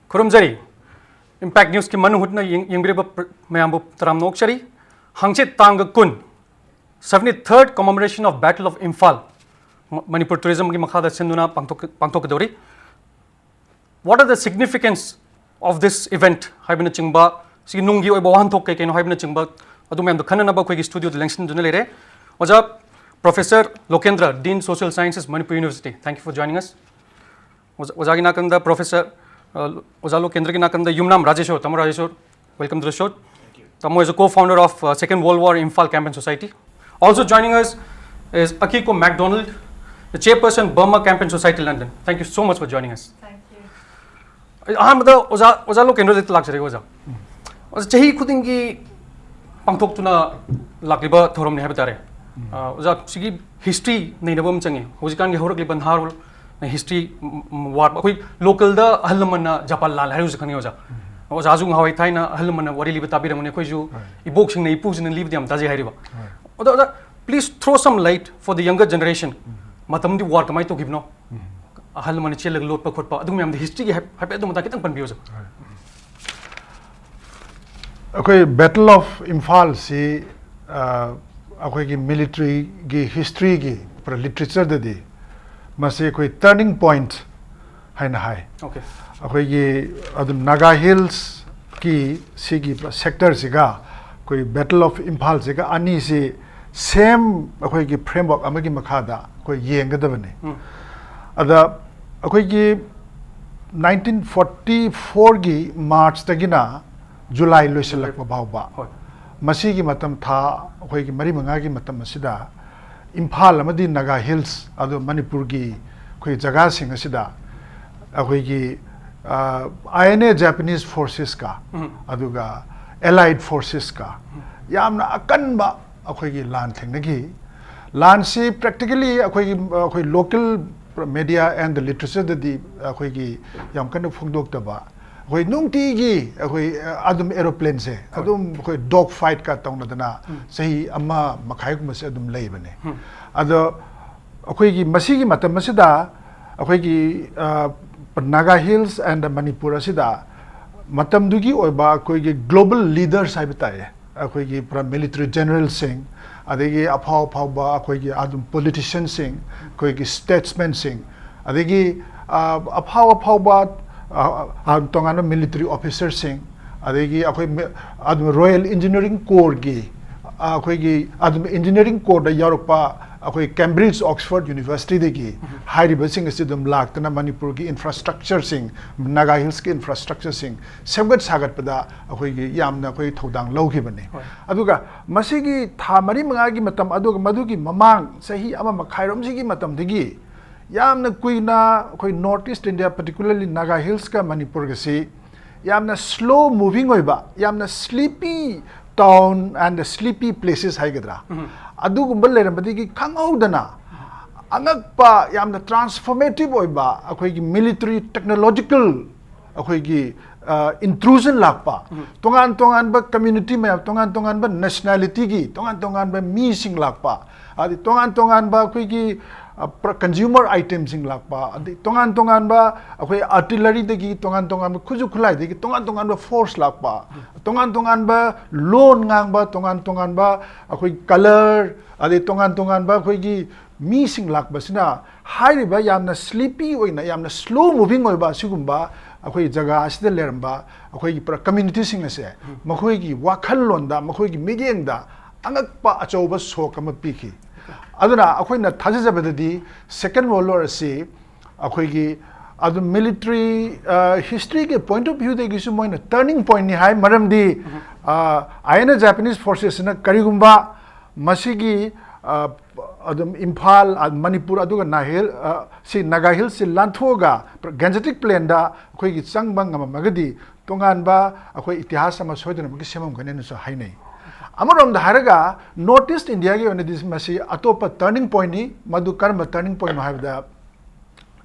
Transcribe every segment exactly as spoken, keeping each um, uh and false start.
ꯈꯨꯔꯨꯝꯖꯔꯤ꯫ Impact Newsꯀꯤ ꯃꯅꯨꯡ ꯍꯨꯠꯅ ꯌꯦꯡ-, ꯌꯦꯡꯕꯤꯔꯤꯕ ꯄ꯭ꯔ-, ꯃꯌꯥꯝꯕꯨ ꯇꯔꯥꯝꯅ ꯑꯣꯛꯆꯔꯤ꯫ ꯍꯪꯆꯤꯠ ꯇꯥꯡꯒ ꯀꯨꯟ, seventy third Commemoration of Battle of Imphal, ꯃ-, ꯃꯅꯤꯄꯨꯔ Tourismꯒꯤ ꯃꯈꯥꯗ ꯁꯤꯟꯗꯨꯅ ꯄꯥꯡꯊꯣꯛ-, ꯄꯥꯡꯊꯣꯛꯀꯗꯧꯔꯤ꯫ What are the significance of this event ꯍꯥꯏꯕꯅꯆꯤꯡꯕ, ꯁꯤꯒꯤ ꯅꯨꯡꯒꯤ ꯑꯣꯏꯕ ꯋꯥꯍꯟꯊꯣꯛ ꯀꯩ ꯀꯩꯅꯣ ꯍꯥꯏꯕꯅꯆꯤꯡꯕ, ꯑꯗꯨ ꯃꯌꯥꯝꯗꯣ ꯈꯟꯅꯅꯕ ꯑꯩꯈꯣꯏꯒꯤ studioꯗ ꯂꯦꯡꯁꯤꯟꯗꯨꯅ ꯂꯩꯔꯦ꯫ ꯑꯣꯖꯥ professor ꯂꯣꯀꯦꯟꯗ꯭ꯔ, Dean Social Sciences, Manipur University, thank you for joining us. ꯑꯣꯖꯥ-, ꯑꯣꯖꯥꯒꯤ ꯅꯥꯀꯟꯗ ꯄ꯭ꯔꯣꯐꯦꯁꯔ, ꯑ, ꯑꯣꯖꯥ ꯂꯣꯀꯦꯟꯗ꯭ꯔꯒꯤ ꯅꯥꯀꯟꯗ ꯌꯨꯝꯅꯥꯝ ꯔꯥꯖꯦꯁꯣꯔ, ꯇꯥꯃꯣ Rajeshor, welcome to the show. ꯇꯥꯃꯣ is a co-founder of, uh, Second World War Imphal Campaign Society. Also joining us is Akiko MacDonald, the chairperson, Burma Campaign Society, London. Thank you so much for joining us. Thank you. ꯑꯍꯥꯟꯕꯗ ꯑꯣꯖꯥ, ꯑꯣꯖꯥ ꯂꯣꯀꯦꯟꯗ꯭ꯔꯗ ꯂꯥꯛꯆꯔꯒꯦ ꯑꯣꯖꯥ꯫ ꯑꯣꯖꯥ, ꯆꯍꯤ ꯈꯨꯗꯤꯡꯒꯤ ꯄꯥꯡꯊꯣꯛꯇꯨꯅ ꯂꯥꯛꯂꯤꯕ ꯊꯧꯔꯝꯅꯤ ꯍꯥꯏꯕ ꯇꯥꯔꯦ꯫ ꯑ, ꯑꯣꯖꯥ, ꯁꯤꯒꯤ history ꯅꯩꯅꯕ ꯑꯃ ꯆꯪꯉꯤ꯫ ꯍꯧꯖꯤꯛꯀꯥꯟꯒꯤ ꯍꯧꯔꯛꯂꯤꯕ ꯅꯍꯥꯔꯣꯜ history, ꯎꯝ, ꯎꯝ, ꯋꯥꯠꯄ꯫ ꯑꯩꯈꯣꯏ localꯗ ꯑꯍꯜ ꯂꯃꯟꯅ ꯖꯄꯥꯟ ꯂꯥꯜ ꯍꯥꯏꯔꯤꯕꯁꯤ ꯈꯪꯉꯤ ꯑꯣꯖꯥ꯫ ꯑꯣꯖꯥꯁꯨ ꯉꯍꯥꯟꯋꯥꯏ ꯊꯥꯏꯅ ꯑꯍꯜ ꯂꯃꯟꯅ ꯋꯥꯔꯤ ꯂꯤꯕ ꯇꯥꯕꯤꯔꯝꯒꯅꯤ꯫ ꯑꯩꯈꯣꯏꯁꯨ ꯏꯕꯣꯛꯁꯤꯡꯅ ꯏꯄꯨꯁꯤꯡꯅ ꯂꯤꯕꯗꯤ ꯌꯥꯝ ꯇꯥꯖꯩ ꯍꯥꯏꯔꯤꯕ꯫ ꯑꯗꯣ ꯑꯣꯖꯥ, please throw some light for the younger generation. ꯃꯇꯝꯗꯤ war ꯀꯃꯥꯏꯅ ꯇꯧꯈꯤꯕꯅꯣ? ꯑꯍꯜ ꯂꯃꯟꯅ ꯆꯦꯜꯂꯒ ꯂꯣꯠꯄ ꯈꯣꯠꯄ ꯑꯗꯨꯒꯨꯝꯕ ꯃꯌꯥꯝꯗꯣ historyꯒꯤ ꯍꯥꯏꯐꯦꯠ ꯑꯗꯨ ꯃꯇꯥꯡ ꯈꯤꯇꯪ ꯄꯟꯕꯤꯌꯨ ꯑꯣꯖꯥ꯫ ꯑꯩꯈꯣꯏ Battle of Imphal ꯁꯤ, ꯑ, ꯑꯩꯈꯣꯏꯒꯤ militaryꯒꯤ historyꯒꯤ ꯄꯨꯔꯥ literatureꯗꯗꯤ ꯃꯁꯤ ꯑꯩꯈꯣꯏ turning point ꯍꯥꯏꯅ ꯍꯥꯏ꯫ Okay. ꯑꯩꯈꯣꯏꯒꯤ ꯑꯗꯨꯝ Naga Hillsꯀꯤ ꯁꯤꯒꯤ sectorꯁꯤꯒ ꯑꯩꯈꯣꯏ Battle of Imphalꯁꯤꯒ ꯑꯅꯤꯁꯤ same ꯑꯩꯈꯣꯏꯒꯤ framework ꯑꯃꯒꯤ ꯃꯈꯥꯗ ꯑꯩꯈꯣꯏ ꯌꯦꯡꯒꯗꯕꯅꯤ꯫ ꯑꯗ ꯑꯩꯈꯣꯏꯒꯤ nineteen forty fourꯒꯤ Marchꯇꯒꯤꯅ July ꯂꯣꯏꯁꯤꯜꯂꯛꯄ ꯐꯥꯎꯕ ꯍꯣꯏ꯫ ꯃꯁꯤꯒꯤ ꯃꯇꯝ ꯊꯥ ꯑꯩꯈꯣꯏꯒꯤ ꯃꯔꯤ ꯃꯉꯥꯒꯤ ꯃꯇꯝ ꯑꯁꯤꯗ ꯏꯝꯐꯥꯜ ꯑꯃꯗꯤ Naga Hills ꯑꯗꯨ ꯃꯅꯤꯄꯨꯔꯒꯤ ꯑꯩꯈꯣꯏ ꯖꯒꯥꯁꯤꯡ ꯑꯁꯤꯗ ꯑꯩꯈꯣꯏꯒꯤ, ꯑ, INA Japanese forcesꯀ ꯑꯗꯨꯒ allied forcesꯀ ꯌꯥꯝꯅ ꯑꯀꯟꯕ ꯑꯩꯈꯣꯏꯒꯤ ꯂꯥꯟ ꯊꯦꯡꯅꯈꯤ꯫ ꯂꯥꯟꯁꯤ practically ꯑꯩꯈꯣꯏꯒꯤ, ꯑꯩꯈꯣꯏ local media and literatureꯗꯗꯤ ꯑꯩꯈꯣꯏꯒꯤ ꯌꯥꯝ ꯀꯟꯅ ꯐꯣꯡꯗꯣꯛꯇꯕ, ꯑꯩꯈꯣꯏ ꯅꯨꯡꯇꯤꯒꯤ ꯑꯩꯈꯣꯏ, ꯑ, ꯑꯗꯨꯝ aeroplaneꯁꯦ ꯑꯗꯨꯝ ꯑꯩꯈꯣꯏ dog fightꯀ ꯇꯧꯅꯗꯅ ꯆꯍꯤ ꯑꯃ ꯃꯈꯥꯏꯒꯨꯝꯕꯁꯦ ꯑꯗꯨꯝ ꯂꯩꯕꯅꯦ꯫ ꯑꯗꯣ ꯑꯩꯈꯣꯏꯒꯤ ꯃꯁꯤꯒꯤ ꯃꯇꯝ ꯑꯁꯤꯗ ꯑꯩꯈꯣꯏꯒꯤ, ꯑ, Naga Hills and Manipur ꯑꯁꯤꯗ ꯃꯇꯝꯗꯨꯒꯤ ꯑꯣꯏꯕ ꯑꯩꯈꯣꯏꯒꯤ global leaders ꯍꯥꯏꯕ ꯇꯥꯏꯌꯦ, ꯑꯩꯈꯣꯏꯒꯤ ꯄꯨꯔꯥ military generalꯁꯤꯡ, ꯑꯗꯒꯤ ꯑꯐꯥꯎ ꯑꯐꯥꯎꯕ ꯑꯩꯈꯣꯏꯒꯤ ꯑꯗꯨꯝ politicianꯁꯤꯡ, ꯑꯩꯈꯣꯏꯒꯤ statesmanꯁꯤꯡ, ꯑꯗꯒꯤ ꯑ, ꯑꯐꯥꯎ ꯑꯐꯥꯎꯕ ꯑ, ꯑ, ꯇꯣꯉꯥꯟꯕ military officerꯁꯤꯡ, ꯑꯗꯒꯤ ꯑꯩꯈꯣꯏ ꯃꯤ- ꯑꯗꯨꯝ Royal Engineering Corpsꯀꯤ, ꯑ, ꯑꯩꯈꯣꯏꯒꯤ ꯑꯗꯨꯝ engineering corpsꯇ ꯌꯥꯎꯔꯛꯄ ꯑꯩꯈꯣꯏ Cambridge, Oxford Universityꯗꯒꯤ ꯍꯥꯏꯔꯤꯕꯁꯤꯡ ꯑꯁꯤ ꯑꯗꯨꯝ ꯂꯥꯛꯇꯅ ꯃꯅꯤꯄꯨꯔꯒꯤ infrastructureꯁꯤꯡ, Naga Hillsꯀꯤ infrastructureꯁꯤꯡ ꯁꯦꯝꯒꯠ ꯁꯥꯒꯠꯄꯗ ꯑꯩꯈꯣꯏꯒꯤ ꯌꯥꯝꯅ ꯑꯩꯈꯣꯏ ꯊꯧꯗꯥꯡ ꯂꯧꯈꯤꯕꯅꯤ꯫ ꯍꯣꯏ꯫ ꯑꯗꯨꯒ ꯃꯁꯤꯒꯤ ꯊꯥ ꯃꯔꯤ ꯃꯉꯥꯒꯤ ꯃꯇꯝ, ꯑꯗꯨꯒ ꯃꯗꯨꯒꯤ ꯃꯃꯥꯡ ꯆꯍꯤ ꯑꯃ ꯃꯈꯥꯏꯔꯣꯝꯁꯤꯒꯤ ꯃꯇꯝꯗꯒꯤ ꯌꯥꯝꯅ ꯀꯨꯏꯅ ꯑꯩꯈꯣꯏ North East India, particularly Naga Hillsꯀ ꯃꯅꯤꯄꯨꯔꯒꯁꯤ ꯌꯥꯝꯅ slow moving ꯑꯣꯏꯕ, ꯌꯥꯝꯅ sleepy town and sleepy places ꯍꯥꯏꯒꯗ꯭ꯔꯥ, ꯎꯝ꯫ ꯑꯗꯨꯒꯨꯝꯕ ꯂꯩꯔꯝꯕꯗꯒꯤ ꯈꯪꯍꯧꯗꯅ ꯑꯉꯛꯄ, ꯌꯥꯝꯅ transformative ꯑꯣꯏꯕ ꯑꯩꯈꯣꯏꯒꯤ military technological ꯑꯩꯈꯣꯏꯒꯤ, ꯑ, intrusion ꯂꯥꯛꯄ, ꯎꯝ꯫ ꯇꯣꯉꯥꯟ ꯇꯣꯉꯥꯟꯕ community ꯃꯌꯥꯝ, ꯇꯣꯉꯥꯟ ꯇꯣꯉꯥꯟꯕ nationalityꯒꯤ ꯇꯣꯉꯥꯟ ꯇꯣꯉꯥꯟꯕ ꯃꯤꯁꯤꯡ ꯂꯥꯛꯄ, ꯑꯗꯩ ꯇꯣꯉꯥꯟ ꯇꯣꯉꯥꯟꯕ ꯑꯩꯈꯣꯏꯒꯤ, ꯑ, ꯄ꯭ꯔ-, consumer itemꯁꯤꯡ ꯂꯥꯛꯄ, ꯑꯗꯩ ꯇꯣꯉꯥꯟ ꯇꯣꯉꯥꯟꯕ ꯑꯩꯈꯣꯏ artilleryꯗꯒꯤ, ꯇꯣꯉꯥꯟ ꯇꯣꯉꯥꯟꯕ ꯈꯨꯠꯁꯨ ꯈꯨꯠꯂꯥꯏꯗꯒꯤ ꯇꯣꯉꯥꯟ ꯇꯣꯉꯥꯟꯕ force ꯂꯥꯛꯄ, ꯇꯣꯉꯥꯟ ꯇꯣꯉꯥꯟꯕ ꯂꯣꯟ ꯉꯥꯡꯕ, ꯇꯣꯉꯥꯟ ꯇꯣꯉꯥꯟꯕ ꯑꯩꯈꯣꯏ colour, ꯑꯗꯩ ꯇꯣꯉꯥꯟ ꯇꯣꯉꯥꯟꯕ ꯑꯩꯈꯣꯏꯒꯤ ꯃꯤꯁꯤꯡ ꯂꯥꯛꯄꯁꯤꯅ ꯍꯥꯏꯔꯤꯕ ꯌꯥꯝꯅ sleepy ꯑꯣꯏꯅ, ꯌꯥꯝꯅ slow moving ꯑꯣꯏꯕ ꯑꯁꯤꯒꯨꯝꯕ ꯑꯩꯈꯣꯏ ꯖꯒꯥ ꯑꯁꯤꯗ ꯂꯩꯔꯝꯕ ꯑꯩꯈꯣꯏꯒꯤ ꯄꯨꯔꯥ communityꯁꯤꯡ ꯑꯁꯦ ꯎꯝ꯫ ꯃꯈꯣꯏꯒꯤ ꯋꯥꯈꯜꯂꯣꯟꯗ, ꯃꯈꯣꯏꯒꯤ ꯃꯤꯠꯌꯦꯡꯗ ꯑꯉꯛꯄ ꯑꯆꯧꯕ shock ꯑꯃ ꯄꯤꯈꯤ꯫ ꯑꯗꯨꯅ ꯑꯩꯈꯣꯏꯅ ꯊꯥꯖꯖꯕꯗꯗꯤ Second World War ꯑꯁꯤ ꯑꯩꯈꯣꯏꯒꯤ ꯑꯗꯨꯝ military, ꯑ, historyꯒꯤ point of viewꯗꯒꯤꯁꯨ ꯃꯣꯏꯅ turning pointꯅꯤ ꯍꯥꯏ꯫ ꯃꯔꯝꯗꯤ, ꯎꯝ꯫ ꯑ, ꯑꯥꯏ ꯑꯦꯟ ꯑꯦ Japanese forcesꯁꯤꯅ ꯀꯔꯤꯒꯨꯝꯕ ꯃꯁꯤꯒꯤ, ꯑ, ꯑꯗꯨꯝ ꯏꯝꯐꯥꯜ, ꯑ, ꯃꯅꯤꯄꯨꯔ, ꯑꯗꯨꯒ Naga Hill, ꯑ, ꯁꯤ Naga Hillsꯁꯤ ꯂꯥꯟꯊꯣꯛꯑꯒ Gangetic Plainꯗ ꯑꯩꯈꯣꯏꯒꯤ ꯆꯪꯕ ꯉꯝꯃꯝꯃꯒꯗꯤ ꯇꯣꯉꯥꯟꯕ ꯑꯩꯈꯣꯏ ꯏꯇꯤꯍꯥꯁ ꯑꯃ ꯁꯣꯏꯗꯅꯃꯛꯀꯤ ꯁꯦꯝꯃꯝꯒꯅꯤꯅꯁꯨ ꯍꯥꯏꯅꯩ꯫ ꯑꯃꯔꯣꯝꯗ ꯍꯥꯏꯔꯒ North East Indiaꯒꯤ ꯑꯣꯏꯅꯗꯤ ꯃꯁꯤ ꯑꯇꯣꯞꯄ turning pointꯅꯤ꯫ ꯃꯗꯨ ꯀꯔꯝꯕ turning pointꯅꯣ ꯍꯥꯏꯕꯗ,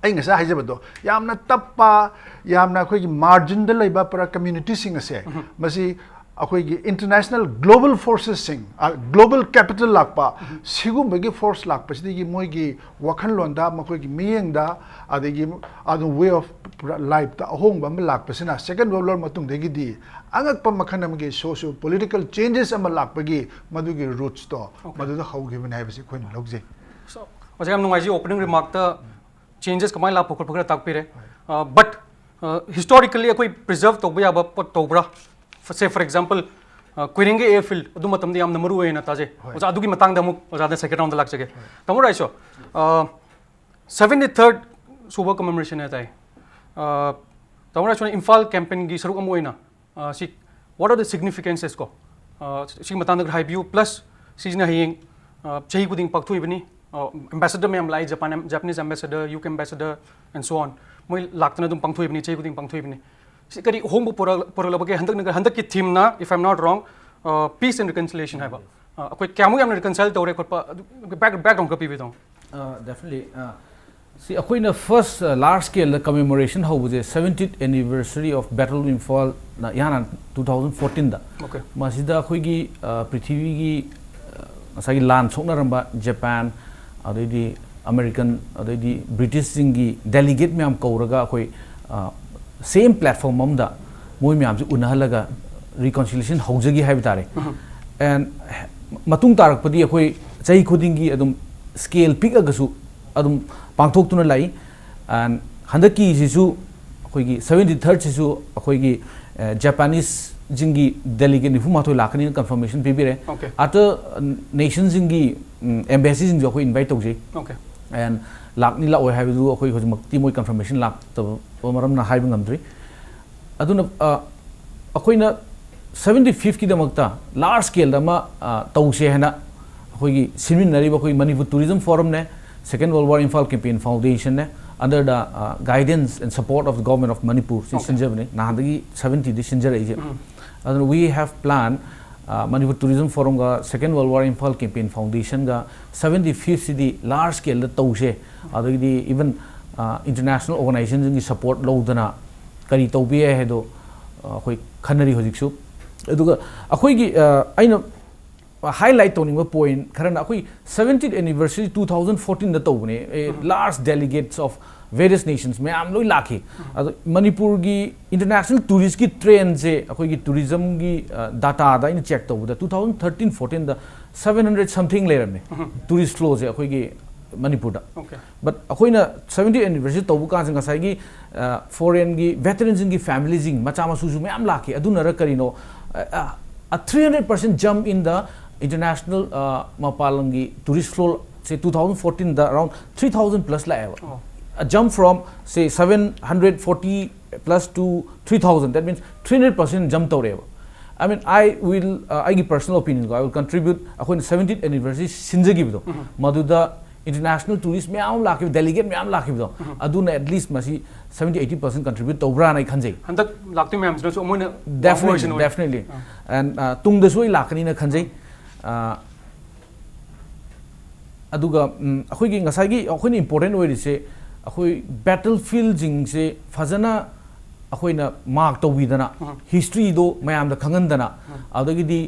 ꯑꯩ ꯉꯁꯥꯏ ꯍꯥꯏꯖꯕꯗꯣ, ꯌꯥꯝꯅ ꯇꯞꯄ, ꯌꯥꯝꯅ ꯑꯩꯈꯣꯏꯒꯤ marginꯗ ꯂꯩꯕ ꯄꯨꯔꯥ communityꯁꯤꯡ ꯑꯁꯦ, ꯎꯝ꯫ ꯃꯁꯤ ꯑꯩꯈꯣꯏꯒꯤ international global forcesꯁꯤꯡ, global capital ꯂꯥꯛꯄ, ꯁꯤꯒꯨꯝꯕꯒꯤ force ꯂꯥꯛꯄꯁꯤꯗꯒꯤ ꯃꯣꯏꯒꯤ ꯋꯥꯈꯜꯂꯣꯟꯗ, ꯃꯈꯣꯏꯒꯤ ꯃꯤꯠꯌꯦꯡꯗ, ꯑꯗꯒꯤ ꯑꯗꯨꯝ way of lifeꯇ ꯑꯍꯣꯡꯕ ꯑꯃ ꯂꯥꯛꯄꯁꯤꯅ Second World War ꯃꯇꯨꯡꯗꯒꯤꯗꯤ ꯑꯉꯛꯄ ꯃꯈꯜ ꯑꯃꯒꯤ socio political changes ꯑꯃ ꯂꯥꯛꯄꯒꯤ ꯃꯗꯨꯒꯤ rootsꯇꯣ ꯃꯗꯨꯗ ꯍꯧꯈꯤꯕꯅꯤ ꯍꯥꯏꯕꯁꯤ ꯑꯩꯈꯣꯏꯅ ꯂꯧꯖꯩ꯫ ꯑꯣꯖꯥ, ꯌꯥꯝ ꯅꯨꯡꯉꯥꯏꯖꯩ opening remarkꯇ changes ꯀꯃꯥꯏꯅ ꯂꯥꯛꯄ ꯈꯣꯠꯄ ꯈꯔ ꯇꯥꯛꯄꯤꯔꯦ꯫ But historically ꯑꯩꯈꯣꯏ preserve ꯇꯧꯕ ꯌꯥꯕ ꯄꯣꯠ ꯇꯧꯕ꯭ꯔꯥ? Say for example, ꯀꯣꯏꯔꯦꯡꯒꯩ airfield ꯑꯗꯨ ꯃꯇꯝꯗ ꯌꯥꯝꯅ ꯃꯔꯨ ꯑꯣꯏꯅ ꯇꯥꯖꯩ꯫ ꯑꯣꯖꯥ, ꯑꯗꯨꯒꯤ ꯃꯇꯥꯡꯗ ꯑꯃꯨꯛ ꯑꯣꯖꯥꯗ second roundꯗ ꯂꯥꯛꯆꯒꯦ꯫ ꯇꯥꯃꯣ ꯔꯥꯏꯁꯣ, seventy third ꯁꯨꯕ commemoration ꯍꯥꯏ ꯇꯥꯏ꯫ ꯇꯥꯃꯣ ꯔꯥꯏꯁꯣꯅ ꯏꯝꯐꯥꯜ campaignꯒꯤ ꯁꯔꯨꯛ ꯑꯃ ꯑꯣꯏꯅ ꯁꯤ what are the significances ꯀꯣ, ꯁꯤꯒꯤ ꯃꯇꯥꯡꯗ ꯈꯔ ꯍꯥꯏꯕꯤꯌꯨ꯫ Plus ꯁꯤꯁꯤꯅ ꯍꯌꯦꯡ ꯆꯍꯤ ꯈꯨꯗꯤꯡ ꯄꯥꯡꯊꯣꯛꯏꯕꯅꯤ꯫ Ambassador ꯃꯌꯥꯝ ꯂꯥꯛꯏ, Japan, Japanese ambassador, UK ambassador and so on, ꯃꯣꯏ ꯂꯥꯛꯇꯅ ꯑꯗꯨꯝ ꯄꯥꯡꯊꯣꯛꯏꯕꯅꯤ, ꯆꯍꯤ ꯈꯨꯗꯤꯡ ꯄꯥꯡꯊꯣꯛꯏꯕꯅꯤ꯫ ꯁꯤ ꯀꯔꯤ ꯑꯍꯣꯡꯕ ꯄꯨꯔꯛꯂꯕꯒꯦ? ꯍꯟꯗꯛꯅ, ꯍꯟꯗꯛꯀꯤ themeꯅ, if I'm not wrong, peace and reconciliation ꯍꯥꯏꯕ꯫ ꯑꯩꯈꯣꯏ ꯀꯌꯥꯃꯨꯛ ꯌꯥꯝꯅ reconcile ꯇꯧꯔꯦ ꯈꯣꯠꯄ, background ꯈꯔ ꯄꯤꯕꯤꯌꯨ ꯇꯥꯃꯣ꯫ Definitely. ꯁꯤ ꯑꯩꯈꯣꯏꯅ first large scaleꯗ commemoration ꯍꯧꯕꯁꯦ seventieth anniversary of Battle of Imphalꯅ ꯏꯍꯥꯟ ꯍꯥꯟꯅ two thousand fourteenꯗ꯫ ꯃꯁꯤꯗ ꯑꯩꯈꯣꯏꯒꯤ ꯄ꯭ꯔꯤꯊꯤꯕꯤꯒꯤ ꯉꯁꯥꯏꯒꯤ ꯂꯥꯟ ꯁꯣꯛꯅꯔꯝꯕ ꯖꯄꯥꯟ, ꯑꯗꯩꯗꯤ American, ꯑꯗꯩꯗꯤ Britishꯁꯤꯡꯒꯤ delegate ꯃꯌꯥꯝ ꯀꯧꯔꯒ ꯑꯩꯈꯣꯏ same platform ꯑꯃꯗ ꯃꯣꯏ ꯃꯌꯥꯝꯁꯦ ꯎꯅꯍꯜꯂꯒ reconciliation ꯍꯧꯖꯈꯤ ꯍꯥꯏꯕ ꯇꯥꯔꯦ꯫ And ꯃꯇꯨꯡ ꯇꯥꯔꯛꯄꯗꯤ ꯑꯩꯈꯣꯏ ꯆꯍꯤ ꯈꯨꯗꯤꯡꯒꯤ ꯑꯗꯨꯝ scale ꯄꯤꯛꯑꯒꯁꯨ ꯑꯗꯨꯝ ꯄꯥꯡꯊꯣꯛꯇꯨꯅ ꯂꯥꯛꯏ꯫ And ꯍꯟꯗꯛꯀꯤꯁꯤꯁꯨ ꯑꯩꯈꯣꯏꯒꯤ seventy thirdꯁꯤꯁꯨ ꯑꯩꯈꯣꯏꯒꯤ Japaneseꯁꯤꯡꯒꯤ delegate ꯅꯤꯐꯨ ꯃꯥꯊꯣꯏ ꯂꯥꯛꯀꯅꯤꯅ confirmation ꯄꯤꯕꯤꯔꯦ꯫ Other nationꯁꯤꯡꯒꯤ embassyꯁꯤꯡꯁꯨ ꯑꯩꯈꯣꯏ invite ꯇꯧꯖꯩ꯫ And ꯂꯥꯛꯅꯤ ꯂꯥꯛꯑꯣꯏ ꯍꯥꯏꯕꯗꯨ ꯑꯩꯈꯣꯏ ꯍꯧꯖꯤꯛꯃꯛꯇꯤ ꯃꯣꯏ confirmation ꯂꯥꯛꯇꯕ ꯃꯔꯝꯅ ꯍꯥꯏꯕ ꯉꯝꯗ꯭ꯔꯤ꯫ ꯑꯗꯨꯅ ꯑꯩꯈꯣꯏꯅ seventy fifthꯀꯤꯗꯃꯛꯇ large scaleꯗ ꯑꯃ ꯇꯧꯁꯦ ꯍꯥꯏꯅ ꯑꯩꯈꯣꯏꯒꯤ ꯁꯤꯟꯃꯤꯟꯅꯔꯤꯕ ꯑꯩꯈꯣꯏ Manipur Tourism Forumꯅꯦ, Second World War Imphal Campaign Foundationꯅꯦ, under the guidance and support of the Government of Manipur ꯁꯤ ꯁꯤꯟꯖꯕꯅꯤ꯫ ꯅꯍꯥꯟꯗꯒꯤ seventyꯗꯤ ꯁꯤꯟꯖꯔꯛꯏꯁꯦ꯫ ꯑꯗꯨꯅ we have planned Manipur Tourism Forumꯒ Second World War Imphal Campaign Foundationꯒ seventy fifthꯁꯤꯗꯤ large scaleꯗ ꯇꯧꯁꯦ, ꯑꯗꯒꯤꯗꯤ even international organizationꯁꯤꯡꯒꯤ support ꯂꯧꯗꯅ ꯀꯔꯤ ꯇꯧꯕ ꯌꯥꯏ ꯍꯥꯏꯗꯣ ꯑꯩꯈꯣꯏ ꯈꯟꯅꯔꯤ ꯍꯧꯖꯤꯛꯁꯨ꯫ ꯑꯗꯨꯒ ꯑꯩꯈꯣꯏꯒꯤ ꯑ, ꯑꯩꯅ highlight ꯇꯧꯅꯤꯡꯕ point ꯈꯔꯅ, ꯑꯩꯈꯣꯏ seventieth anniversary two thousand fourteen ꯗ ꯇꯧꯕꯅꯦ, large delegates of various nations ꯃꯌꯥꯝ ꯂꯣꯏ ꯂꯥꯛꯈꯤ꯫ ꯑꯗꯣ ꯃꯅꯤꯄꯨꯔꯒꯤ international tourist ꯀꯤ trend ꯁꯦ ꯑꯩꯈꯣꯏꯒꯤ tourism ꯒꯤ data ꯗ ꯑꯩꯅ check ꯇꯧꯕꯗ two thousand thirteen fourteen ꯗ seven hundred something ꯂꯩꯔꯝꯃꯦ tourist flow ꯁꯦ ꯑꯩꯈꯣꯏꯒꯤ ꯃꯅꯤꯄꯨꯔꯗ꯫ Okay. But ꯑꯩꯈꯣꯏꯅ seventieth anniversary ꯇꯧꯕ ꯀꯥꯟꯁꯦ ꯉꯁꯥꯏꯒꯤ foreign ꯒꯤ veteran ꯁꯤꯡꯒꯤ family ꯁꯤꯡ ꯃꯆꯥ ꯃꯁꯨꯁꯨ ꯃꯌꯥꯝ ꯂꯥꯛꯈꯤ꯫ ꯑꯗꯨꯅꯔ ꯀꯔꯤꯅꯣ, a three hundred percent jump in the international ꯃꯄꯥꯟ ꯂꯝꯒꯤ tourist flow ꯁꯦ two thousand fourteen ꯗ around three thousand plus ꯂꯥꯛꯑꯦꯕ꯫ ꯑꯣ꯫ A jump from say seven hundred forty plus to three thousand, that means three hundred percent jump ꯇꯧꯔꯛꯑꯦꯕ꯫ I mean, I will, uh, ꯑꯩꯒꯤ personal opinion ꯀꯣ, I will contribute, ꯑꯩꯈꯣꯏꯅ seventieth anniversary ꯁꯤꯟꯖꯈꯤꯕꯗꯣ, ꯃꯗꯨꯗ international tourist ꯃꯌꯥꯝ ꯑꯃ ꯂꯥꯛꯈꯤꯕ, delegate ꯃꯌꯥꯝ ꯂꯥꯛꯈꯤꯕꯗꯣ, ꯑꯗꯨꯅ at least ꯃꯁꯤ seventy eighty percent contribute ꯇꯧꯕ꯭ꯔꯥꯅ ꯑꯩ ꯈꯟꯖꯩ꯫ ꯍꯟꯗꯛ ꯂꯥꯛꯇꯣꯏ ꯃꯌꯥꯝꯁꯤꯅꯁꯨ ꯑꯃꯣꯏꯅ Definitely, definitely. And uh, ꯇꯨꯡꯗꯁꯨ ꯑꯩ ꯂꯥꯛꯀꯅꯤꯅ ꯈꯟꯖꯩ꯫ Uh, ꯑꯗꯨꯒ ꯎꯝ, ꯑꯩꯈꯣꯏꯒꯤ ꯉꯁꯥꯏꯒꯤ ꯑꯩꯈꯣꯏꯅ important ꯑꯣꯏꯔꯤꯁꯦ, ꯑꯩꯈꯣꯏ battlefield ꯁꯤꯡꯁꯦ ꯐꯖꯅ ꯑꯩꯈꯣꯏꯅ mark ꯇꯧꯕꯤꯗꯅ, history ꯗꯣ ꯃꯌꯥꯝꯗ ꯈꯪꯍꯟꯗꯅ, ꯑꯗꯒꯤꯗꯤ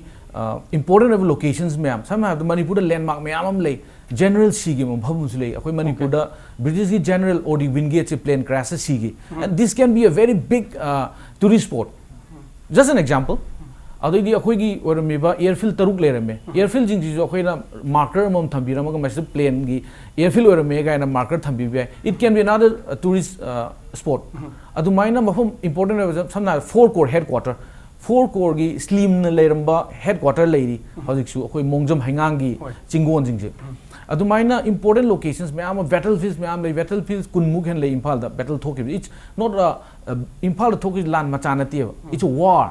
important ꯑꯣꯏꯕ locations ꯃꯌꯥꯝ, ꯁꯝꯅ ꯍꯥꯏꯔꯕꯗ ꯃꯅꯤꯄꯨꯔꯗ landmark ꯃꯌꯥꯝ ꯑꯃ ꯂꯩ꯫ General ꯁꯤꯈꯤꯕ ꯃꯐꯝ ꯑꯃꯁꯨ ꯂꯩ꯫ ꯑꯩꯈꯣꯏ ꯃꯅꯤꯄꯨꯔꯗ British ꯀꯤ general ꯑꯣ ꯗꯤ ꯋꯤꯟꯒꯦꯠꯁꯦ plane crash ꯁꯤꯈꯤ꯫ And this can be a very big uh, tourist spot. Just an example. ꯑꯗꯩꯗꯤ ꯑꯩꯈꯣꯏꯒꯤ ꯑꯣꯏꯔꯝꯃꯤꯕ airfield ꯇꯔꯨꯛ ꯂꯩꯔꯝꯃꯦ꯫ Airfield ꯁꯤꯡꯁꯤꯁꯨ ꯑꯩꯈꯣꯏꯅ marker ꯑꯃꯃꯝ ꯊꯝꯕꯤꯔꯝꯃꯒ ꯃꯁꯤꯗ plane ꯒꯤ airfield ꯑꯣꯏꯔꯝꯃꯦ ꯀꯥꯏꯅ marker ꯊꯝꯕꯤꯕ ꯌꯥꯏ꯫ It can be another uh, tourist uh, spot. ꯑꯗꯨꯃꯥꯏꯅ ꯃꯐꯝ important ꯑꯣꯏꯕ, ꯁꯝꯅ ꯍꯥꯏꯔꯕꯗ four corps headquarter, four corps ꯒꯤ SLIM ꯅ ꯂꯩꯔꯝꯕ headquarter ꯂꯩꯔꯤ ꯍꯧꯖꯤꯛꯁꯨ ꯑꯩꯈꯣꯏ ꯃꯣꯡꯖꯝ ꯍꯩꯉꯥꯡꯒꯤ ꯍꯣꯏ꯫ ꯆꯤꯡꯒꯣꯟꯁꯤꯡꯁꯦ꯫ ꯑꯗꯨꯃꯥꯏꯅ important locations ꯃꯌꯥꯝ ꯑꯃ, battlefields ꯃꯌꯥꯝ ꯂꯩ, battlefields ꯀꯨꯟꯃꯨꯛ ꯍꯦꯟꯅ ꯂꯩ ꯏꯝꯐꯥꯜꯗ battle ꯊꯣꯛꯈꯤꯕ꯫ It's not a, uh, ꯏꯝꯐꯥꯜꯗ ꯊꯣꯛꯈꯤꯕ ꯂꯥꯟ ꯃꯆꯥ ꯅꯠꯇꯦꯕ, it's a war.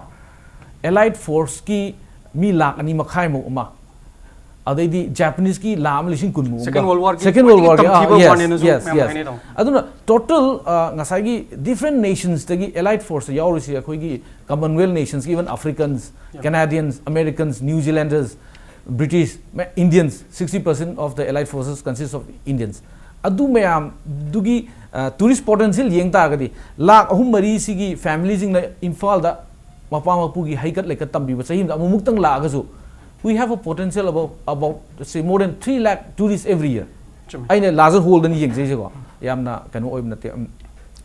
Allied force ꯀꯤ ꯃꯤ ꯂꯥꯛ ꯑꯅꯤ ꯃꯈꯥꯏꯃꯨꯛ ꯑꯃ, ꯑꯗꯩꯗꯤ Japanese ꯀꯤ ꯂꯥꯛ ꯑꯃ ꯂꯤꯁꯤꯡ ꯀꯨꯟꯃꯨꯛ ꯑꯃꯒ꯫ Second World War ꯒꯤ Second World War ꯒꯤ, ꯈ꯭ꯋꯥꯏꯗꯒꯤ ah, ꯇꯝꯊꯤꯕ yes, war ꯅꯦꯅꯁꯨ yes, ꯃꯌꯥꯝ yes. ꯍꯥꯏꯅꯩꯗꯣ꯫ ꯑꯗꯨꯅ total uh, ꯉꯁꯥꯏꯒꯤ different nations ꯇꯒꯤ allied force ꯇ ꯌꯥꯎꯔꯤꯁꯤ ꯑꯩꯈꯣꯏꯒꯤ Commonwealth nations, even Africans, Yeah. Canadians, Americans, New Zealanders, British, Indians, sixty percent of the allied forces consist of Indians. ꯑꯗꯨ ꯃꯌꯥꯝꯗꯨꯒꯤ uh, tourist potential ꯌꯦꯡ ꯇꯥꯔꯒꯗꯤ ꯂꯥꯛ ꯑꯍꯨꯝ ꯃꯔꯤꯁꯤꯒꯤ family ꯁꯤꯡꯅ ꯏꯝꯐꯥꯜꯗ ꯃꯄꯥ ꯃꯄꯨꯒꯤ ꯍꯩꯀꯠ ꯂꯩꯀꯠ ꯇꯝꯕꯤꯕ ꯆꯍꯤ ꯑꯃꯗ ꯑꯃꯨꯛꯃꯨꯛꯇꯪ ꯂꯥꯛꯑꯒꯁꯨ, we have a potential about, about say more than three lakh tourists every year. ꯆꯨꯝꯃꯦ. ꯑꯩꯅ ꯂꯥꯔꯖꯔ ꯍꯣꯜꯗꯅꯤ ꯌꯦꯡꯖꯩꯁꯦꯀꯣ, ꯌꯥꯝꯅ ꯀꯩꯅꯣ ꯑꯣꯏꯕ ꯅꯠꯇꯦ꯫ ꯎꯝ,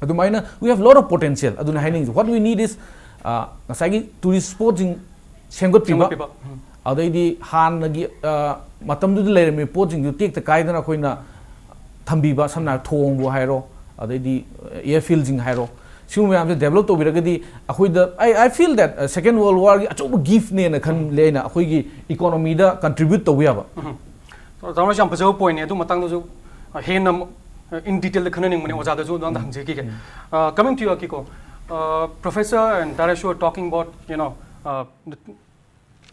ꯑꯗꯨꯃꯥꯏꯅ we have lot of potential꯫ ꯑꯗꯨꯅ ꯍꯥꯏꯅꯤꯡꯉꯤꯁꯦ, what we need is, ꯑ, ꯉꯁꯥꯏꯒꯤ ꯇꯨꯔꯤꯁ ꯁ꯭ꯄꯣꯠꯁꯤꯡ ꯁꯦꯝꯒꯠꯄꯤꯕ, ꯁꯦꯝꯒꯠꯄꯤꯕ꯫ ꯎꯝ꯫ ꯑꯗꯩꯗꯤ ꯍꯥꯟꯅꯒꯤ, ꯑ, ꯃꯇꯝꯗꯨꯗ ꯂꯩꯔꯝꯃꯤꯕ ꯄꯣꯠꯁꯤꯡꯗꯨ ꯇꯦꯛꯇ ꯀꯥꯏꯗꯅ ꯑꯩꯈꯣꯏꯅ ꯊꯝꯕꯤꯕ, ꯁꯝꯅ ꯍꯥꯏꯔꯕꯗ ꯊꯣꯡꯕꯨ ꯍꯥꯏꯔꯣ, ꯑꯗꯩꯗꯤ ꯑꯦꯌꯔꯐꯤꯜꯁꯤꯡ ꯍꯥꯏꯔꯣ, ꯁꯤꯒꯨꯝꯕ ꯃꯌꯥꯝꯁꯦ ꯗꯦꯕꯂꯞ ꯇꯧꯕꯤꯔꯒꯗꯤ ꯑꯩꯈꯣꯏꯗ, I, I feel that, uh, Second World Warꯒꯤ ꯑꯆꯧꯕ ꯒꯤꯐꯅꯦꯅ ꯈꯜꯂꯦ ꯑꯩꯅ, ꯑꯩꯈꯣꯏꯒꯤ ꯏꯀꯣꯅꯣꯃꯤꯗ ꯀꯟꯇ꯭ꯔꯤꯕ꯭ꯌꯨꯠ ꯇꯧꯕ ꯌꯥꯕ꯫ ꯇꯥꯃꯣꯅꯁꯨ ꯌꯥꯝ ꯐꯖꯕ ꯄꯣꯏꯟꯠꯅꯦ꯫ ꯑꯗꯨ ꯃꯇꯥꯡꯗꯁꯨ, ꯑ, ꯍꯦꯟꯅ ꯑꯃꯨꯛ, ꯑ, in detailꯗ ꯈꯟꯅꯅꯤꯡꯕꯅꯦ, ꯑꯣꯖꯥꯗꯁꯨ ꯑꯗꯨꯝ ꯍꯪꯖꯈꯤꯒꯦ꯫ Uh, coming to you, Akiko, uh, Professor and Taresh were talking about, you know, uh, the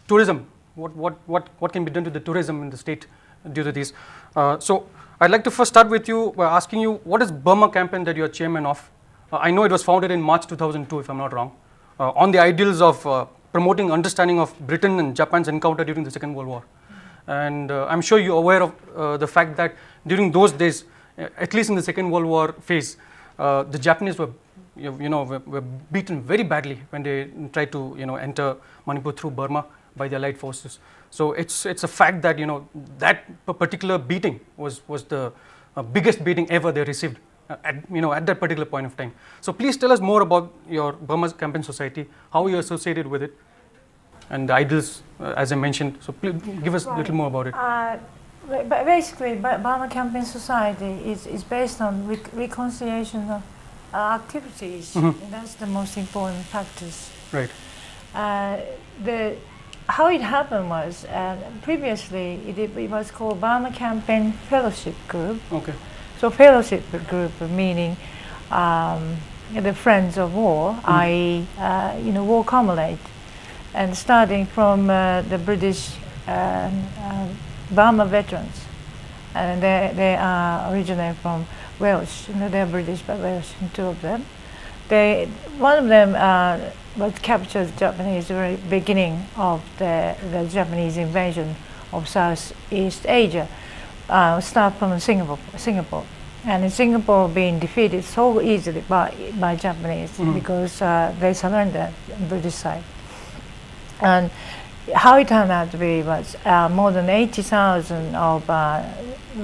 tourism, what, what, what, what can be done to the tourism in the state due to these. Uh, so I'd like to first start with you by asking you, what is Burma Campaign that you're chairman of? Uh, I know it was founded in March two thousand two, if I'm not wrong, uh, on the ideals of, uh, promoting understanding of Britain and Japan's encounter during the Second World War. And, uh, I'm sure you're aware of, uh, the fact that during those days, uh, at least in the Second World War phase, uh, the Japanese were, you you know, were, were beaten very badly when they tried to, you know, enter Manipur through Burma by the Allied forces. So it's, it's a fact that, you know, that p- particular beating was, was the, uh, biggest beating ever they received, uh, at, you know, at that particular point of time. So please tell us more about your Burma Campaign Society, how you're associated with it, and the ideals, uh, as I mentioned. So please give us a little more about it. Uh, ba- ba- basically, Ba- Burma Campaign Society is, is based on rec- reconciliation of, uh, activities. Mhm. That's the most important factors. Right. Uh, the how it happened was, uh, previously it, it was called Burma Campaign Fellowship Group. Okay. So fellowship group meaning, um, the friends of war, i.e., uh, you know, war comrade, and starting from, uh, the British, uh, uh, Burma veterans, and they, they are originally from Welsh. You know, they're British but Welsh, two of them. They, one of them, uh, was captured Japanese very beginning of the, the Japanese invasion of Southeast Asia. Uh, start from Singapore, Singapore, And Singapore being defeated so easily by, by Japanese, mm-hmm, because uh, they surrendered on British side. And how it turned out to be was uh, more than eighty thousand of uh,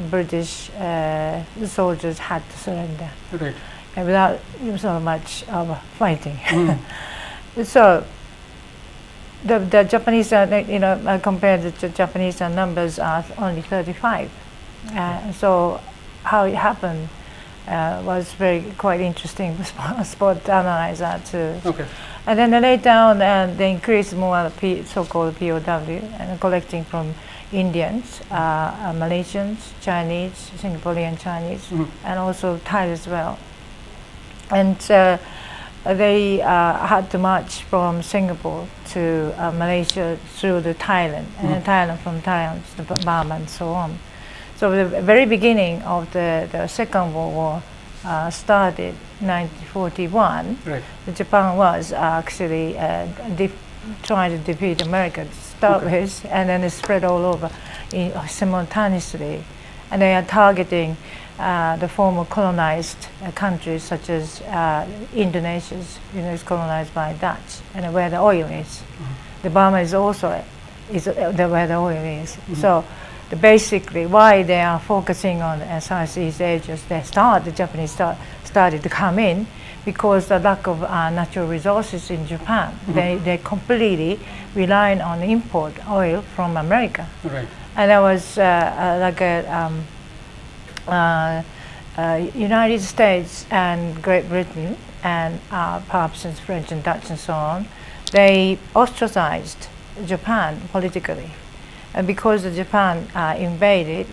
British uh, soldiers had to surrender. Right. And without so much of fighting. Mm. So the, the Japanese, uh, you know, uh, compared to Japanese uh, numbers are only thirty-five. Uh, so how it happened uh, was very quite interesting spot to analyze that too. Okay. And then later on, uh, they increased more P, so-called P O W and collecting from Indians, uh, uh, Malaysians, Chinese, Singaporean Chinese, mm-hmm, and also Thai as well. And uh, they uh, had to march from Singapore to uh, Malaysia through the Thailand, and then, mm-hmm, Thailand from Thailand to Burma and so on. So the very beginning of the, the Second World War uh, started nineteen forty-one. Right. Japan was actually uh, def- trying to defeat America to start, okay, with, and then it spread all over in, simultaneously. And they are targeting uh, the former colonized uh, countries such as uh, Indonesia, you know, is colonized by Dutch, and where the oil is. Mm-hmm. The Burma is also is uh, the, where the oil is. Mm-hmm. So the, basically, why they are focusing on uh, Southeast Asia, they start, the Japanese start, started to come in because the lack of uh, natural resources in Japan. Mm-hmm. They, they're completely relying on import oil from America. Right. And that was uh, uh, like a um, uh, uh, United States and Great Britain and uh, perhaps French and Dutch and so on, they ostracized Japan politically. And because Japan uh, invaded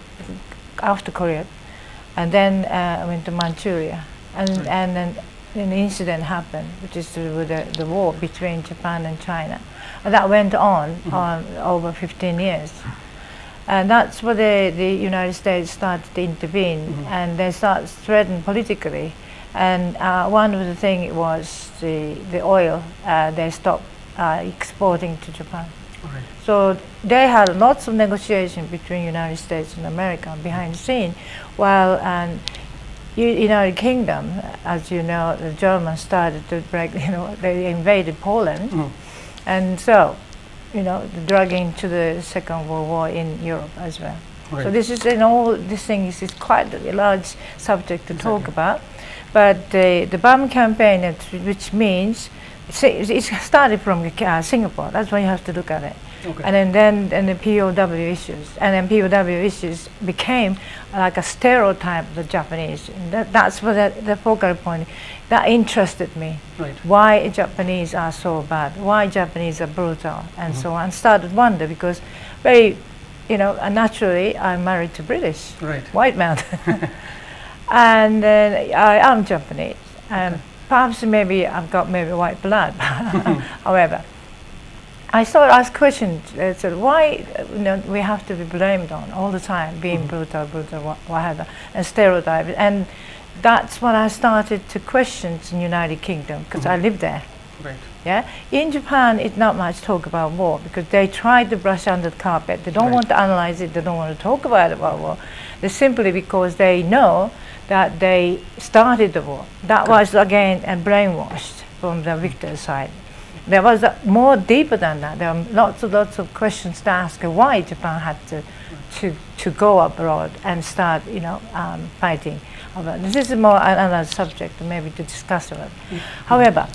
after Korea, and then uh, went to Manchuria, and, right, and then an incident happened, which is the, the, the war between Japan and China. And that went on, mm-hmm, um, over fifteen years. And that's where the, the United States started to intervene, mm-hmm, and they started to threaten politically. And uh, one of the things was the, the oil uh, they stopped uh, exporting to Japan. Right. So they had lots of negotiation between United States and America behind the scene, while um, You, United Kingdom, as you know, the Germans started to break, you know, they invaded Poland. And so, you know, dragging to the Second World War in Europe as well. So Right. this is an all, this thing is, is quite a large subject to talk Exactly. about. But the, the Burma campaign, it, which means, see, it started from uh, Singapore. That's why you have to look at it. Okay. And then, then, then the P O W issues. And then P O W issues became like a stereotype of the Japanese. And that, that's what the, the focal point, that interested me. Right. Why Japanese are so bad? Why Japanese are brutal? And so on. Started wonder because very, you know, uh, naturally I'm married to British, Right. white man. And then I am Japanese. And perhaps maybe I've got maybe white blood. However, I started ask questions. I said, why uh, you know, we have to be blamed on all the time, being brutal, brutal, wha- whatever, and stereotyped. And that's when I started to question in United Kingdom because I lived there. Right. Yeah, in Japan, it's not much talk about war because they try to brush under the carpet. They don't Right. want to analyze it. They don't want to talk about it about war. They simply because they know that they started the war. That was again and brainwashed from the victor side. There was a, more deeper than that. There are lots of lots of questions to ask. Why Japan had to to, to go abroad and start, you know, um, fighting? Over. This is more an- another subject, maybe to discuss about. However,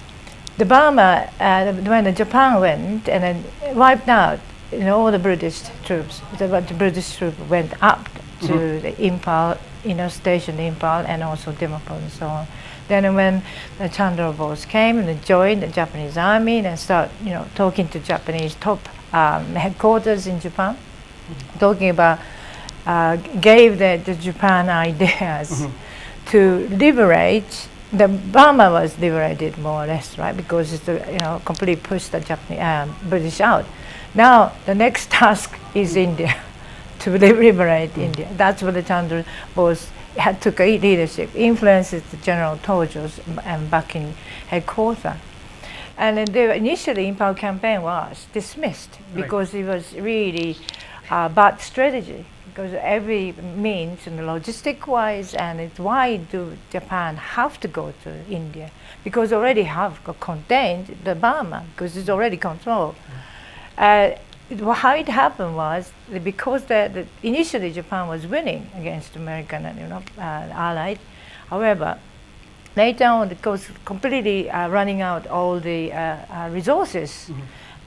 the Burma, uh, when the Japan went and then wiped out, you know, all the British troops. The, the British troops went up to the Imphal, you know, station Imphal and also Dimapur and so on. Then when the Chandra Bose came and joined the Japanese army and start, you know, talking to Japanese top um, headquarters in Japan, talking about uh, gave the, the Japan ideas to liberate. The Burma was liberated more or less, right? Because it's the, you know, completely pushed the Japanese um, British out. Now the next task is India to liberate India. That's what the Chandra Bose had took a leadership, influences the General Tojo's and back in headquarters. And then the initially Imphal campaign was dismissed Right. because it was really a bad strategy. Because every means and logistic wise, and it's why do Japan have to go to India? Because already have co- contained the Burma, because it's already controlled. Uh, it, wha- how it happened was that because the, the, initially Japan was winning against American and, you know, uh, allied. However, later on, it goes completely uh, running out all the uh, uh, resources.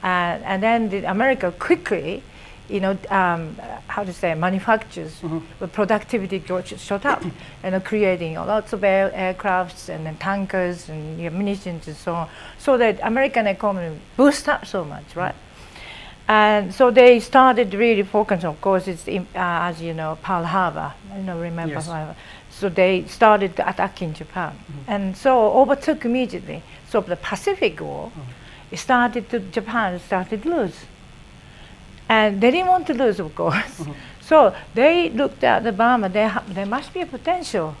Uh, and then the America quickly, you know, um, how to say, manufactures, the productivity got sh- shot up, and uh, creating lots of air, aircrafts and then tankers and, you know, munitions and so on, so that American economy boost up so much, right? And so they started really focus. Of course, it's in, uh, as you know, Pearl Harbor. You know, remember Yes. Pearl Harbor. So they started attacking Japan, and so overtook immediately. So the Pacific War, it started to Japan started to lose, and they didn't want to lose, of course. So they looked at the Burma. They ha- there must be a potential,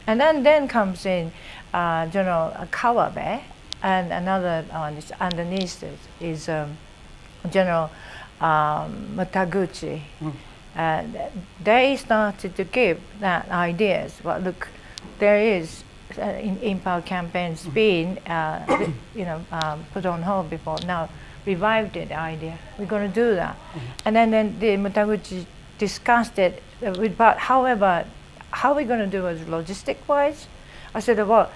and then then comes in uh, General Kawabe, and another one is underneath it is um, General um, Mutaguchi. And they started to give that ideas. Well, look, there is uh, in Imphal campaign has been uh, you know um, put on hold before. Now revived it, the idea. We're going to do that. And then, then the Mutaguchi discussed it uh, with, but however, how are we going to do it logistic wise? I said, well,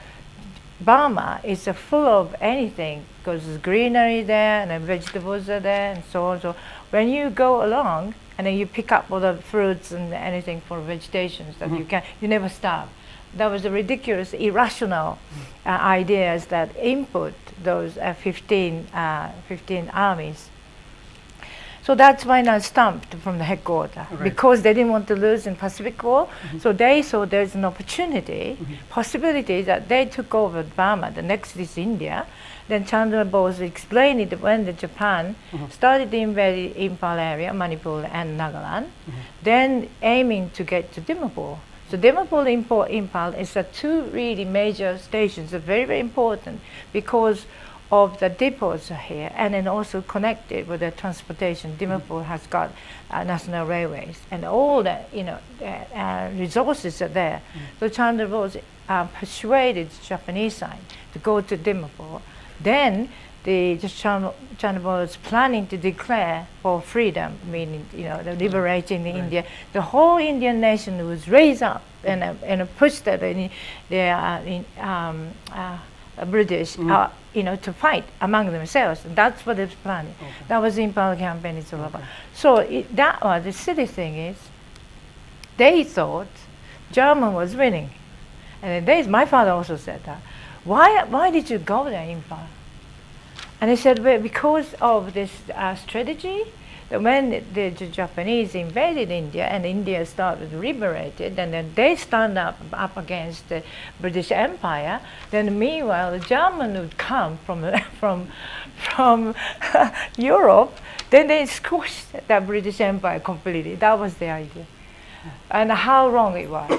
Burma is uh, full of anything because there's greenery there and then vegetables are there and so on. So when you go along and then you pick up all the fruits and anything for vegetations that you can, you never starve. That was a ridiculous, irrational uh, ideas that input those uh, fifteen, uh, fifteen armies. So that's why I stumped from the headquarters Right. because they didn't want to lose in Pacific War. So they saw there's an opportunity, possibility that they took over Burma. The next is India. Then Chandra Bose explained it when the Japan started to invade Imphal area, Manipur and Nagaland, then aiming to get to Dimapur. So Dimapur, Imphal, Imphal is the two really major stations, are very, very important because of the depots are here, and then also connected with the transportation. Dimapur has got uh, national railways, and all the, you know, uh, uh, resources are there. So Chandrabose uh, persuaded the Japanese side to go to Dimapur. Then the Chan- Chandrabose was planning to declare for freedom, meaning, you know, the liberating the India. The whole Indian nation was raised up and uh, and pushed that in, the uh, in, um, uh, British, uh, you know, to fight among themselves. That's what they was planning. That was the Impala campaign is all about. So it, that was the silly thing is, they thought German was winning, and then they, my father also said that. Why why did you go there, Impala? And he said, well, because of this uh, strategy, that when the J- Japanese invaded India and India started liberated, and then they stand up up against the British Empire, then meanwhile the German would come from from from Europe, then they squashed the British Empire completely. That was the idea. And how wrong it was.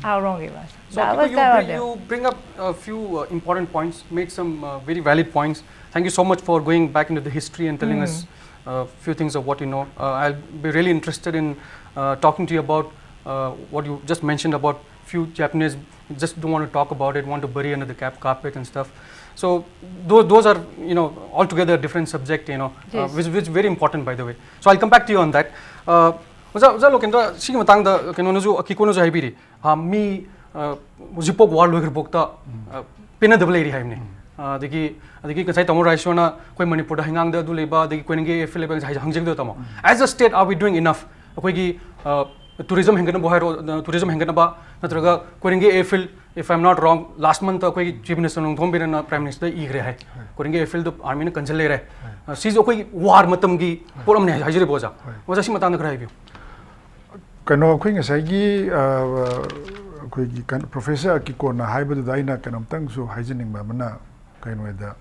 How wrong it was. So, That Akiko, was you, that bring, idea. you bring up a few uh, important points, make some uh, very valid points. Thank you so much for going back into the history and telling us a few things of what you know. Uh, I'll be really interested in uh, talking to you about uh, what you just mentioned about few Japanese just don't want to talk about it, want to bury under the cap- carpet and stuff. So those, those are, you know, altogether different subject, you know, uh, Yes. which, which is very important, by the way. So I'll come back to you on that. Uh, ꯑꯣꯖꯥ ꯑꯣꯖꯥ ꯂꯣꯀꯦꯟꯗ꯭ꯔ, ꯁꯤꯒꯤ ꯃꯇꯥꯡꯗ ꯀꯩꯅꯣꯅꯁꯨ, ꯑꯀꯤꯀꯣꯅꯁꯨ ꯍꯥꯏꯕꯤꯔꯤ꯫ ꯑ, ꯃꯤ ꯑ, ꯍꯧꯖꯤꯛꯐꯥꯎ war ꯂꯣꯏꯈ꯭ꯔꯐꯥꯎꯗ ꯑ, ꯄꯦꯟꯅꯗꯕ ꯂꯩꯔꯤ ꯍꯥꯏꯕꯅꯤ꯫ ꯑ, ꯑꯗꯒꯤ ꯑꯗꯒꯤ ꯉꯁꯥꯏ ꯇꯥꯃꯣ ꯔꯥꯏꯁꯣꯅ ꯑꯩꯈꯣꯏ ꯃꯅꯤꯄꯨꯔꯗ ꯍꯩꯉꯥꯡꯗ ꯑꯗꯨ ꯂꯩꯕ, ꯑꯗꯒꯤ ꯀꯣꯏꯔꯦꯡꯒꯩ ꯑꯦꯌꯔꯐꯤꯜ ꯂꯩꯕ ꯉꯁꯥꯏ ꯍꯪꯖꯈꯤꯕꯗꯣ ꯇꯥꯃꯣ꯫ As a state, are we doing enough? ꯑꯩꯈꯣꯏꯒꯤ ꯇꯨꯔꯤꯖꯝ ꯍꯦꯟꯒꯠꯅꯕ ꯍꯥꯏꯔꯣ, ꯇꯨꯔꯤꯖꯝ ꯍꯦꯟꯒꯠꯅꯕ ꯅꯠꯇ꯭ꯔꯒ ꯀꯣꯏꯔꯦꯡꯒꯩ ꯑꯦꯌꯔꯐꯤꯜ, if I'm not wrong, last month ꯑꯩꯈꯣꯏꯒꯤ Chief Minister ꯅꯣꯡꯊꯣꯝ ꯕꯤꯔꯦꯟꯅ Prime Minister ꯗ ꯏꯈ꯭ꯔꯦ ꯍꯥꯏ꯫ ꯀꯣꯏꯔꯦꯡꯒꯩ ꯑꯦꯌꯔꯐꯤꯜꯗꯣ ꯑꯥꯔꯃꯤꯅ ꯀꯟꯁꯤꯜ ꯂꯩꯔꯦ꯫ ꯑ, ꯁꯤꯁꯨ ꯑꯩꯈꯣꯏꯒꯤ ꯋꯥꯔ ꯃꯇꯝꯒꯤ ꯄꯣꯠ ꯑꯃꯅꯤ ꯍꯥꯏꯖꯔꯤꯕ ꯑꯣꯖꯥ꯫ ꯑꯣꯖꯥ, ꯁꯤ ꯃꯇꯥꯡꯗ ꯈꯔ ꯍꯥꯏꯕꯤꯌꯨ꯫ ꯀꯩꯅꯣ, ꯑꯩꯈꯣꯏ ꯉꯁꯥꯏꯒꯤ ꯑ, ꯑꯩꯈꯣꯏꯒꯤ ꯀꯩꯅꯣ, ꯄ꯭ꯔꯣꯐꯦꯁꯔ ꯑꯀꯤꯀꯣꯅ ꯍꯥꯏꯕꯗꯨꯗ ꯑꯩꯅ ꯀꯩꯅꯣꯝꯇꯪꯁꯨ ꯍꯥꯏꯖꯅꯤꯡꯕ ꯑꯃꯅ, ꯀꯩꯅꯣꯗ,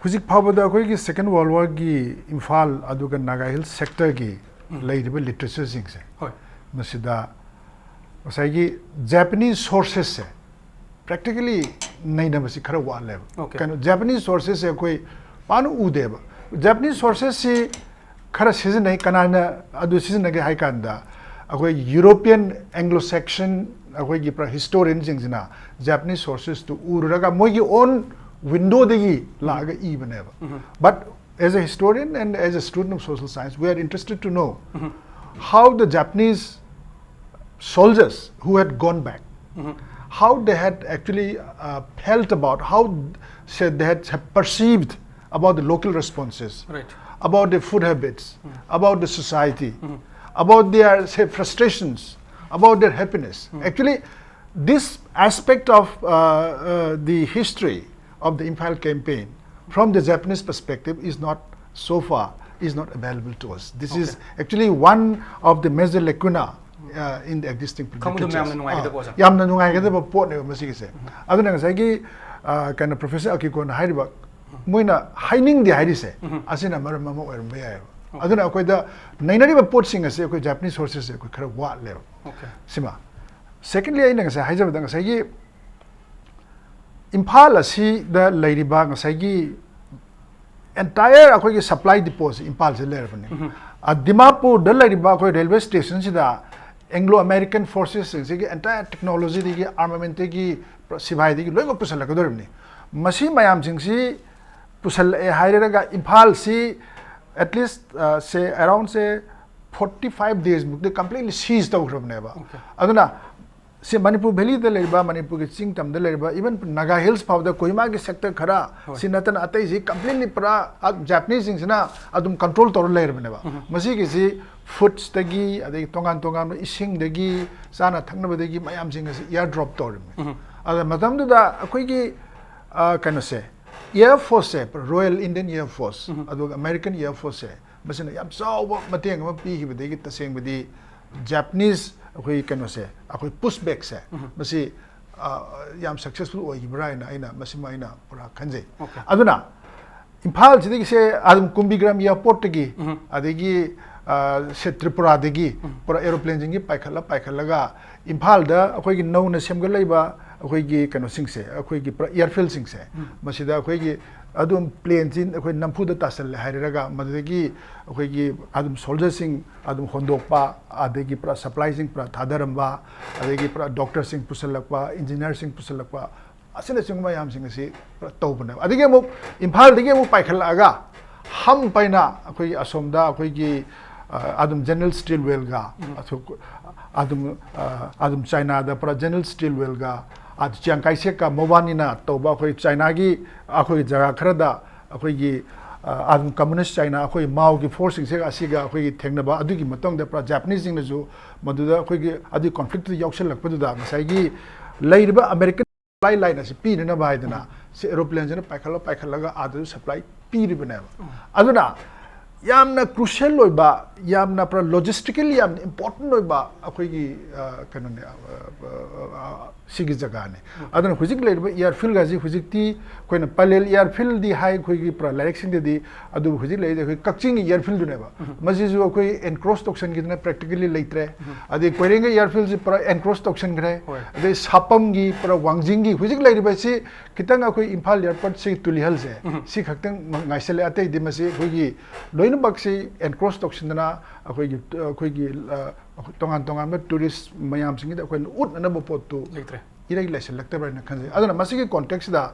ꯍꯧꯖꯤꯛ ꯐꯥꯎꯕꯗ ꯑꯩꯈꯣꯏꯒꯤ Second World War ꯒꯤ ꯏꯝꯐꯥꯜ ꯑꯗꯨꯒ ꯅꯥꯒꯥ ꯍꯤꯜꯁ ꯁꯦꯛꯇꯔꯒꯤ ꯂꯩꯔꯤꯕ ꯂꯤꯇꯔꯦꯆꯔꯁꯤꯡꯁꯦ, ꯍꯣꯏ꯫ ꯃꯁꯤꯗ ꯉꯁꯥꯏꯒꯤ ꯖꯦꯄꯅꯤꯁ ꯁꯣꯔꯁꯦꯁꯁꯦ practically ꯅꯩꯅꯕꯁꯤ ꯈꯔ ꯋꯥꯠꯂꯦꯕ꯫ Okay. ꯀꯩꯅꯣ, Japanese sources ꯁꯦ ꯑꯩꯈꯣꯏ ꯄꯥꯛꯅ ꯎꯗꯦꯕ꯫ Japanese sources ꯁꯤ ꯈꯔ ꯁꯤꯖꯤꯟꯅꯩ꯫ ꯀꯅꯥꯅ ꯑꯗꯨ ꯁꯤꯖꯤꯟꯅꯒꯦ ꯍꯥꯏ ꯀꯥꯟꯗ, ꯑꯩꯈꯣꯏ European Anglo-Saxon ꯑꯩꯈꯣꯏꯒꯤ ꯄꯨꯔꯥ historian ꯁꯤꯡꯁꯤꯅ Japanese sources ꯇꯨ ꯎꯔꯨꯔꯒ ꯃꯣꯏꯒꯤ own window ꯗꯒꯤ ꯂꯥꯛꯑꯒ ꯏꯕꯅꯦꯕ꯫ But as a historian and as a student of social science, we are interested to know how the Japanese soldiers who had gone back, how they had actually uh, felt about, how, say, they had perceived about the local responses, Right. about their food habits, about the society, about their, say, frustrations, about their happiness. Actually, this aspect of uh, uh, the history of the Imphal campaign from the Japanese perspective is not so far is not available to us. This is actually one of the major lacuna uh, in the existing ꯈꯪꯕꯗ ꯃꯌꯥꯝꯅ ꯅꯨꯡꯉꯥꯏꯒꯗꯕ ꯑꯣꯖꯥ꯫ ꯌꯥꯝꯅ ꯅꯨꯡꯉꯥꯏꯒꯗꯕ ꯄꯣꯠꯅꯦꯕ ꯃꯁꯤꯒꯤꯁꯦ꯫ ꯑꯗꯨꯅ ꯉꯁꯥꯏꯒꯤ ꯑ, ꯀꯩꯅꯣ, Professor Akiko ꯅ ꯍꯥꯏꯔꯤꯕ, ꯃꯣꯏꯅ ꯍꯥꯏꯅꯤꯡꯗꯦ ꯍꯥꯏꯔꯤꯁꯦ, ꯑꯁꯤꯅ ꯃꯔꯝ ꯑꯃ ꯑꯣꯏꯔꯝꯕ ꯌꯥꯏꯑꯕ꯫ ꯑꯗꯨꯅ ꯑꯩꯈꯣꯏꯗ ꯅꯩꯅꯔꯤꯕ ꯄꯣꯠꯁꯤꯡ ꯑꯁꯤ ꯑꯩꯈꯣꯏ Japanese sources ꯁꯦ ꯑꯩꯈꯣꯏ ꯈꯔ ꯋꯥꯠꯂꯦꯕ꯫ Okay. ꯁꯤꯃ꯫ Secondly, ꯑꯩꯅ ꯉꯁꯥꯏ ꯍꯥꯏꯖꯕꯗ, ꯉꯁꯥꯏꯒꯤ ꯏꯝꯐꯥꯜ ꯑꯁꯤꯗ ꯂꯩꯔꯤꯕ ꯉꯁꯥꯏꯒꯤ entire ꯑꯩꯈꯣꯏꯒꯤ supply depot ꯁꯤ ꯏꯝꯐꯥꯜꯁꯤꯗ ꯂꯩꯔꯕꯅꯤ꯫ ꯑ, ꯗꯤꯃꯥꯄꯨꯔꯗ ꯂꯩꯔꯤꯕ ꯑꯩꯈꯣꯏ railway station ꯁꯤꯗ Anglo American forces ꯁꯤꯡꯁꯤꯒꯤ entire technology ꯗꯒꯤ, armament ꯇꯒꯤ, ꯁꯤꯐꯥꯏꯗꯒꯤ ꯂꯣꯏꯅꯃꯛ ꯄꯨꯁꯜꯂꯛꯀꯗꯧꯔꯤꯕꯅꯤ꯫ ꯃꯁꯤ ꯃꯌꯥꯝꯁꯤꯡꯁꯤ ꯄꯨꯁꯜꯂꯛꯑꯦ ꯍꯥꯏꯔꯒ ꯏꯝꯐꯥꯜꯁꯤ at least, uh, say, around, say, forty five days ꯃꯨꯛꯇꯤ completely seize ꯇꯧꯈ꯭ꯔꯕꯅꯦꯕ꯫ Okay. ꯑꯗꯨꯅ ꯁꯤ ꯃꯅꯤꯄꯨꯔ valley ꯗ ꯂꯩꯔꯤꯕ, ꯃꯅꯤꯄꯨꯔꯒꯤ ꯆꯤꯡ ꯇꯝꯗ ꯂꯩꯔꯤꯕ, even Naga Hills ꯐꯥꯎꯗ, ꯀꯣꯍꯤꯃꯥꯒꯤ sector ꯈꯔ, ꯍꯣꯏ꯫ ꯁꯤ ꯅꯠꯇꯅ ꯑꯇꯩꯁꯤ completely ꯄꯨꯔꯥ, ꯑ, Japanese ꯁꯤꯡꯁꯤꯅ ꯑꯗꯨꯝ control ꯇꯧꯔ ꯂꯩꯔꯕꯅꯦꯕ꯫ ꯃꯁꯤꯒꯤꯁꯤ foods ꯇꯒꯤ, ꯑꯗꯒꯤ ꯇꯣꯉꯥꯟ ꯇꯣꯉꯥꯟꯕ ꯏꯁꯤꯡꯗꯒꯤ, ꯆꯥꯅ ꯊꯛꯅꯕꯗꯒꯤ ꯃꯌꯥꯝꯁꯤꯡ ꯑꯁꯤ air drop ꯇꯧꯔꯤꯕꯅꯤ꯫ ꯑꯗ ꯃꯇꯝꯗꯨꯗ ꯑꯩꯈꯣꯏꯒꯤ, ꯑ, ꯀꯩꯅꯣꯁꯦ, Air Force ꯁꯦ, Royal Indian Air Force, ꯑꯗꯨꯒ American Air Force ꯁꯦ, ꯃꯁꯤꯅ ꯌꯥꯝ ꯆꯥꯎꯕ ꯃꯇꯦꯡ ꯑꯃ ꯄꯤꯈꯤꯕꯗꯒꯤ ꯇꯁꯦꯡꯕꯗꯤ Japanese ꯑꯩꯈꯣꯏ ꯀꯩꯅꯣꯁꯦ, ꯑꯩꯈꯣꯏ push back ꯁꯦ, ꯃꯁꯤ, ꯑ, ꯌꯥꯝ successful ꯑꯣꯏꯈꯤꯕ꯭ꯔꯥ ꯍꯥꯏꯅ ꯑꯩꯅ, ꯃꯁꯤꯃ ꯑꯩꯅ ꯄꯨꯔꯥ ꯈꯟꯖꯩ꯫ Okay. ꯑꯗꯨꯅ ꯏꯝꯐꯥꯜꯁꯤꯗꯒꯤꯁꯦ ꯑꯗꯨꯝ ꯀꯨꯝꯕꯤꯒ꯭ꯔꯥꯝ airport ꯇꯒꯤ, ꯑꯗꯒꯤ, ꯑ, ꯁꯦ ꯇ꯭ꯔꯤꯄꯨꯔꯥꯗꯒꯤ ꯄꯨꯔꯥ aeroplane ꯁꯤꯡꯒꯤ ꯄꯥꯏꯈꯠꯂ ꯄꯥꯏꯈꯠꯂꯒ ꯏꯝꯐꯥꯜꯗ ꯑꯩꯈꯣꯏꯒꯤ ꯅꯧꯅ ꯁꯦꯝꯒꯠꯂꯛꯏꯕ ꯑꯩꯈꯣꯏꯒꯤ ꯀꯩꯅꯣꯁꯤꯡꯁꯦ, ꯑꯩꯈꯣꯏꯒꯤ ꯄꯨꯔꯥ ꯑꯦꯌꯔꯐꯤꯜꯁꯤꯡꯁꯦ, ꯃꯁꯤꯗ ꯑꯩꯈꯣꯏꯒꯤ ꯑꯗꯨꯝ ꯄ꯭ꯂꯦꯟꯁꯤ ꯑꯩꯈꯣꯏ ꯅꯝꯐꯨꯗ ꯇꯥꯁꯜꯂꯦ ꯍꯥꯏꯔꯒ, ꯃꯗꯨꯗꯒꯤ ꯑꯩꯈꯣꯏꯒꯤ ꯑꯗꯨꯝ ꯁꯣꯜꯖꯔꯁꯤꯡ ꯑꯗꯨꯝ ꯍꯣꯟꯗꯣꯛꯄ, ꯑꯗꯒꯤ ꯄꯨꯔꯥ ꯁꯄ꯭ꯂꯥꯏꯁꯤꯡ ꯄꯨꯔꯥ ꯊꯥꯗꯔꯝꯕ, ꯑꯗꯒꯤ ꯄꯨꯔꯥ ꯗꯣꯛꯇꯔꯁꯤꯡ ꯄꯨꯁꯜꯂꯛꯄ, ꯏꯟꯖꯤꯅꯤꯌꯥꯔꯁꯤꯡ ꯄꯨꯁꯜꯂꯛꯄ, ꯑꯁꯤꯅꯆꯤꯡꯕ ꯃꯌꯥꯝꯁꯤꯡ ꯑꯁꯤ ꯄꯨꯔꯥ ꯇꯧꯕꯅꯦꯕ꯫ ꯑꯗꯒꯤ ꯑꯃꯨꯛ ꯏꯝꯐꯥꯜꯗꯒꯤ ꯑꯃꯨꯛ ꯄꯥꯏꯈꯠꯂꯛꯑꯒ ꯍꯝ ꯄꯥꯏꯅ ꯑꯩꯈꯣꯏꯒꯤ ꯑꯁꯣꯝꯗ ꯑꯩꯈꯣꯏꯒꯤ, ꯑ, ꯑꯗꯨꯝ ꯖꯦꯅꯔꯦꯜ ꯁ꯭ꯇꯤꯜꯋꯦꯜꯒ, ꯑꯗꯨꯝ, ꯑ, ꯑꯗꯨꯝ ꯆꯥꯏꯅꯥꯗ ꯄꯨꯔꯥ ꯖꯦꯅꯔꯦꯜ ꯁ꯭ꯇꯤꯜꯋꯦꯜꯒ, ꯑꯗꯨ ꯆꯤꯌꯥꯡ ꯀꯥꯏꯁꯦꯛꯀ ꯃꯕꯥꯅꯤꯅ ꯇꯧꯕ ꯑꯩꯈꯣꯏ ꯆꯥꯏꯅꯥꯒꯤ ꯑꯩꯈꯣꯏ ꯖꯒꯥ ꯈꯔꯗ ꯑꯩꯈꯣꯏꯒꯤ, ꯑ, ꯑꯗꯨꯝ ꯀꯝꯃꯨꯅꯤꯁ ꯆꯥꯏꯅꯥ ꯑꯩꯈꯣꯏ ꯃꯥꯎꯒꯤ ꯐꯣꯔꯁꯁꯤꯡꯁꯦ ꯑꯁꯤꯒ ꯑꯩꯈꯣꯏꯒꯤ ꯊꯦꯡꯅꯕ, ꯑꯗꯨꯒꯤ ꯃꯇꯨꯡꯗ ꯄꯨꯔꯥ ꯖꯄꯥꯅꯤꯁꯁꯤꯡꯅꯁꯨ ꯃꯗꯨꯗ ꯑꯩꯈꯣꯏꯒꯤ ꯑꯗꯨꯒꯤ ꯀꯣꯟꯐ꯭ꯂꯤꯛꯇꯨꯗ ꯌꯥꯎꯁꯜꯂꯛꯄꯗꯨꯗ ꯉꯁꯥꯏꯒꯤ ꯂꯩꯔꯤꯕ ꯑꯃꯦꯔꯤꯀꯟ ꯁꯄ꯭ꯂꯥꯏ ꯂꯥꯏꯟ ꯑꯁꯤ ꯄꯤꯅꯅꯕ ꯍꯥꯏꯗꯅ ꯁꯤ ꯑꯦꯔꯣꯄ꯭ꯂꯦꯟꯁꯤꯅ ꯄꯥꯏꯈꯠꯂ ꯄꯥꯏꯈꯠꯂꯒ ꯑꯥꯗꯁꯨ ꯁꯄ꯭ꯂꯥꯏ ꯄꯤꯔꯤꯕꯅꯦꯕ꯫ ꯑꯗꯨꯅ ꯌꯥꯝꯅ ꯀ꯭ꯔꯨꯁꯤꯌꯦꯜ ꯑꯣꯏꯕ, ꯌꯥꯝꯅ ꯄꯨꯔꯥ ꯂꯣꯖꯤꯁꯇꯤꯀꯦꯜꯂꯤ ꯌꯥꯝꯅ ꯏꯝꯄꯣꯔꯇꯦꯟ ꯑꯣꯏꯕ ꯑꯩꯈꯣꯏꯒꯤ, ꯑ, ꯀꯩꯅꯣꯅꯦ, ꯑ, ꯑ, ꯑ, ꯁꯤꯒꯤ ꯖꯒꯥꯅꯤ꯫ ꯑꯗꯨꯅ ꯍꯧꯖꯤꯛ ꯂꯩꯔꯤꯕ ꯑꯦꯌꯔꯐꯤꯜꯒꯁꯤ ꯍꯧꯖꯤꯛꯇꯤ ꯑꯩꯈꯣꯏꯅ ꯄꯂꯦꯜ ꯑꯦꯌꯔꯐꯤꯜꯗꯤ ꯍꯥꯏ ꯑꯩꯈꯣꯏꯒꯤ ꯄꯨꯔꯥ ꯂꯥꯏꯔꯤꯛꯁꯤꯡꯗꯗꯤ, ꯑꯗꯨꯕꯨ ꯍꯧꯖꯤꯛ ꯂꯩꯔꯤꯁꯦ ꯑꯩꯈꯣꯏ ꯀꯛꯆꯤꯡꯒꯤ ꯑꯦꯌꯔꯐꯤꯜꯗꯨꯅꯦꯕ꯫ ꯃꯁꯤꯁꯨ ꯑꯩꯈꯣꯏ ꯑꯦꯟꯀ꯭ꯔꯣꯁ ꯇꯧꯁꯟꯈꯤꯗꯅ ꯄ꯭ꯔꯦꯛꯇꯤꯀꯦꯜꯂꯤ ꯂꯩꯇ꯭ꯔꯦ꯫ ꯑꯗꯩ ꯀꯣꯏꯔꯦꯡꯒꯩ ꯑꯦꯌꯔꯐꯤꯜꯁꯤ ꯄꯨꯔꯥ ꯑꯦꯟꯀ꯭ꯔꯣꯁ ꯇꯧꯁꯟꯈ꯭ꯔꯦ꯫ ꯑꯗꯩ ꯁꯥꯄꯝꯒꯤ, ꯄꯨꯔꯥ ꯋꯥꯡꯖꯤꯡꯒꯤ ꯍꯧꯖꯤꯛ ꯂꯩꯔꯤꯕꯁꯤ ꯈꯤꯇꯪ ꯑꯩꯈꯣꯏ ꯏꯝꯐꯥꯜ ꯑꯦꯌꯔꯄꯣꯔꯠꯁꯤ ꯇꯨꯂꯤꯍꯜꯁꯦ ꯁꯤ ꯈꯛꯇꯪ ꯉꯥꯏꯁꯜꯂꯦ꯫ ꯑꯇꯩꯗꯤ ꯃꯁꯤ ꯑꯩꯈꯣꯏꯒꯤ ꯂꯣꯏꯅꯃꯛꯁꯤ ꯑꯦꯟꯀ꯭ꯔꯣꯁ ꯇꯧꯁꯤꯟꯗꯅ ꯑꯩꯈꯣꯏꯒꯤ, ꯑꯩꯈꯣꯏꯒꯤ, ꯑ, ꯇꯣꯉꯥꯟ ꯇꯣꯉꯥꯟꯕ ꯇꯨꯔꯤꯁ ꯃꯌꯥꯝꯁꯤꯡꯒꯤꯗ ꯑꯩꯈꯣꯏꯅ ꯎꯠꯅꯅꯕ ꯄꯣꯠꯇꯨ ꯂꯩꯇ꯭ꯔꯦ꯫ ꯏꯔꯩ ꯂꯩꯁꯜꯂꯛꯇꯕ꯭ꯔꯥ ꯍꯥꯏꯅ ꯈꯟꯖꯩ꯫ ꯑꯗꯨꯅ ꯃꯁꯤꯒꯤ ꯀꯣꯟꯇꯦꯛꯁꯇ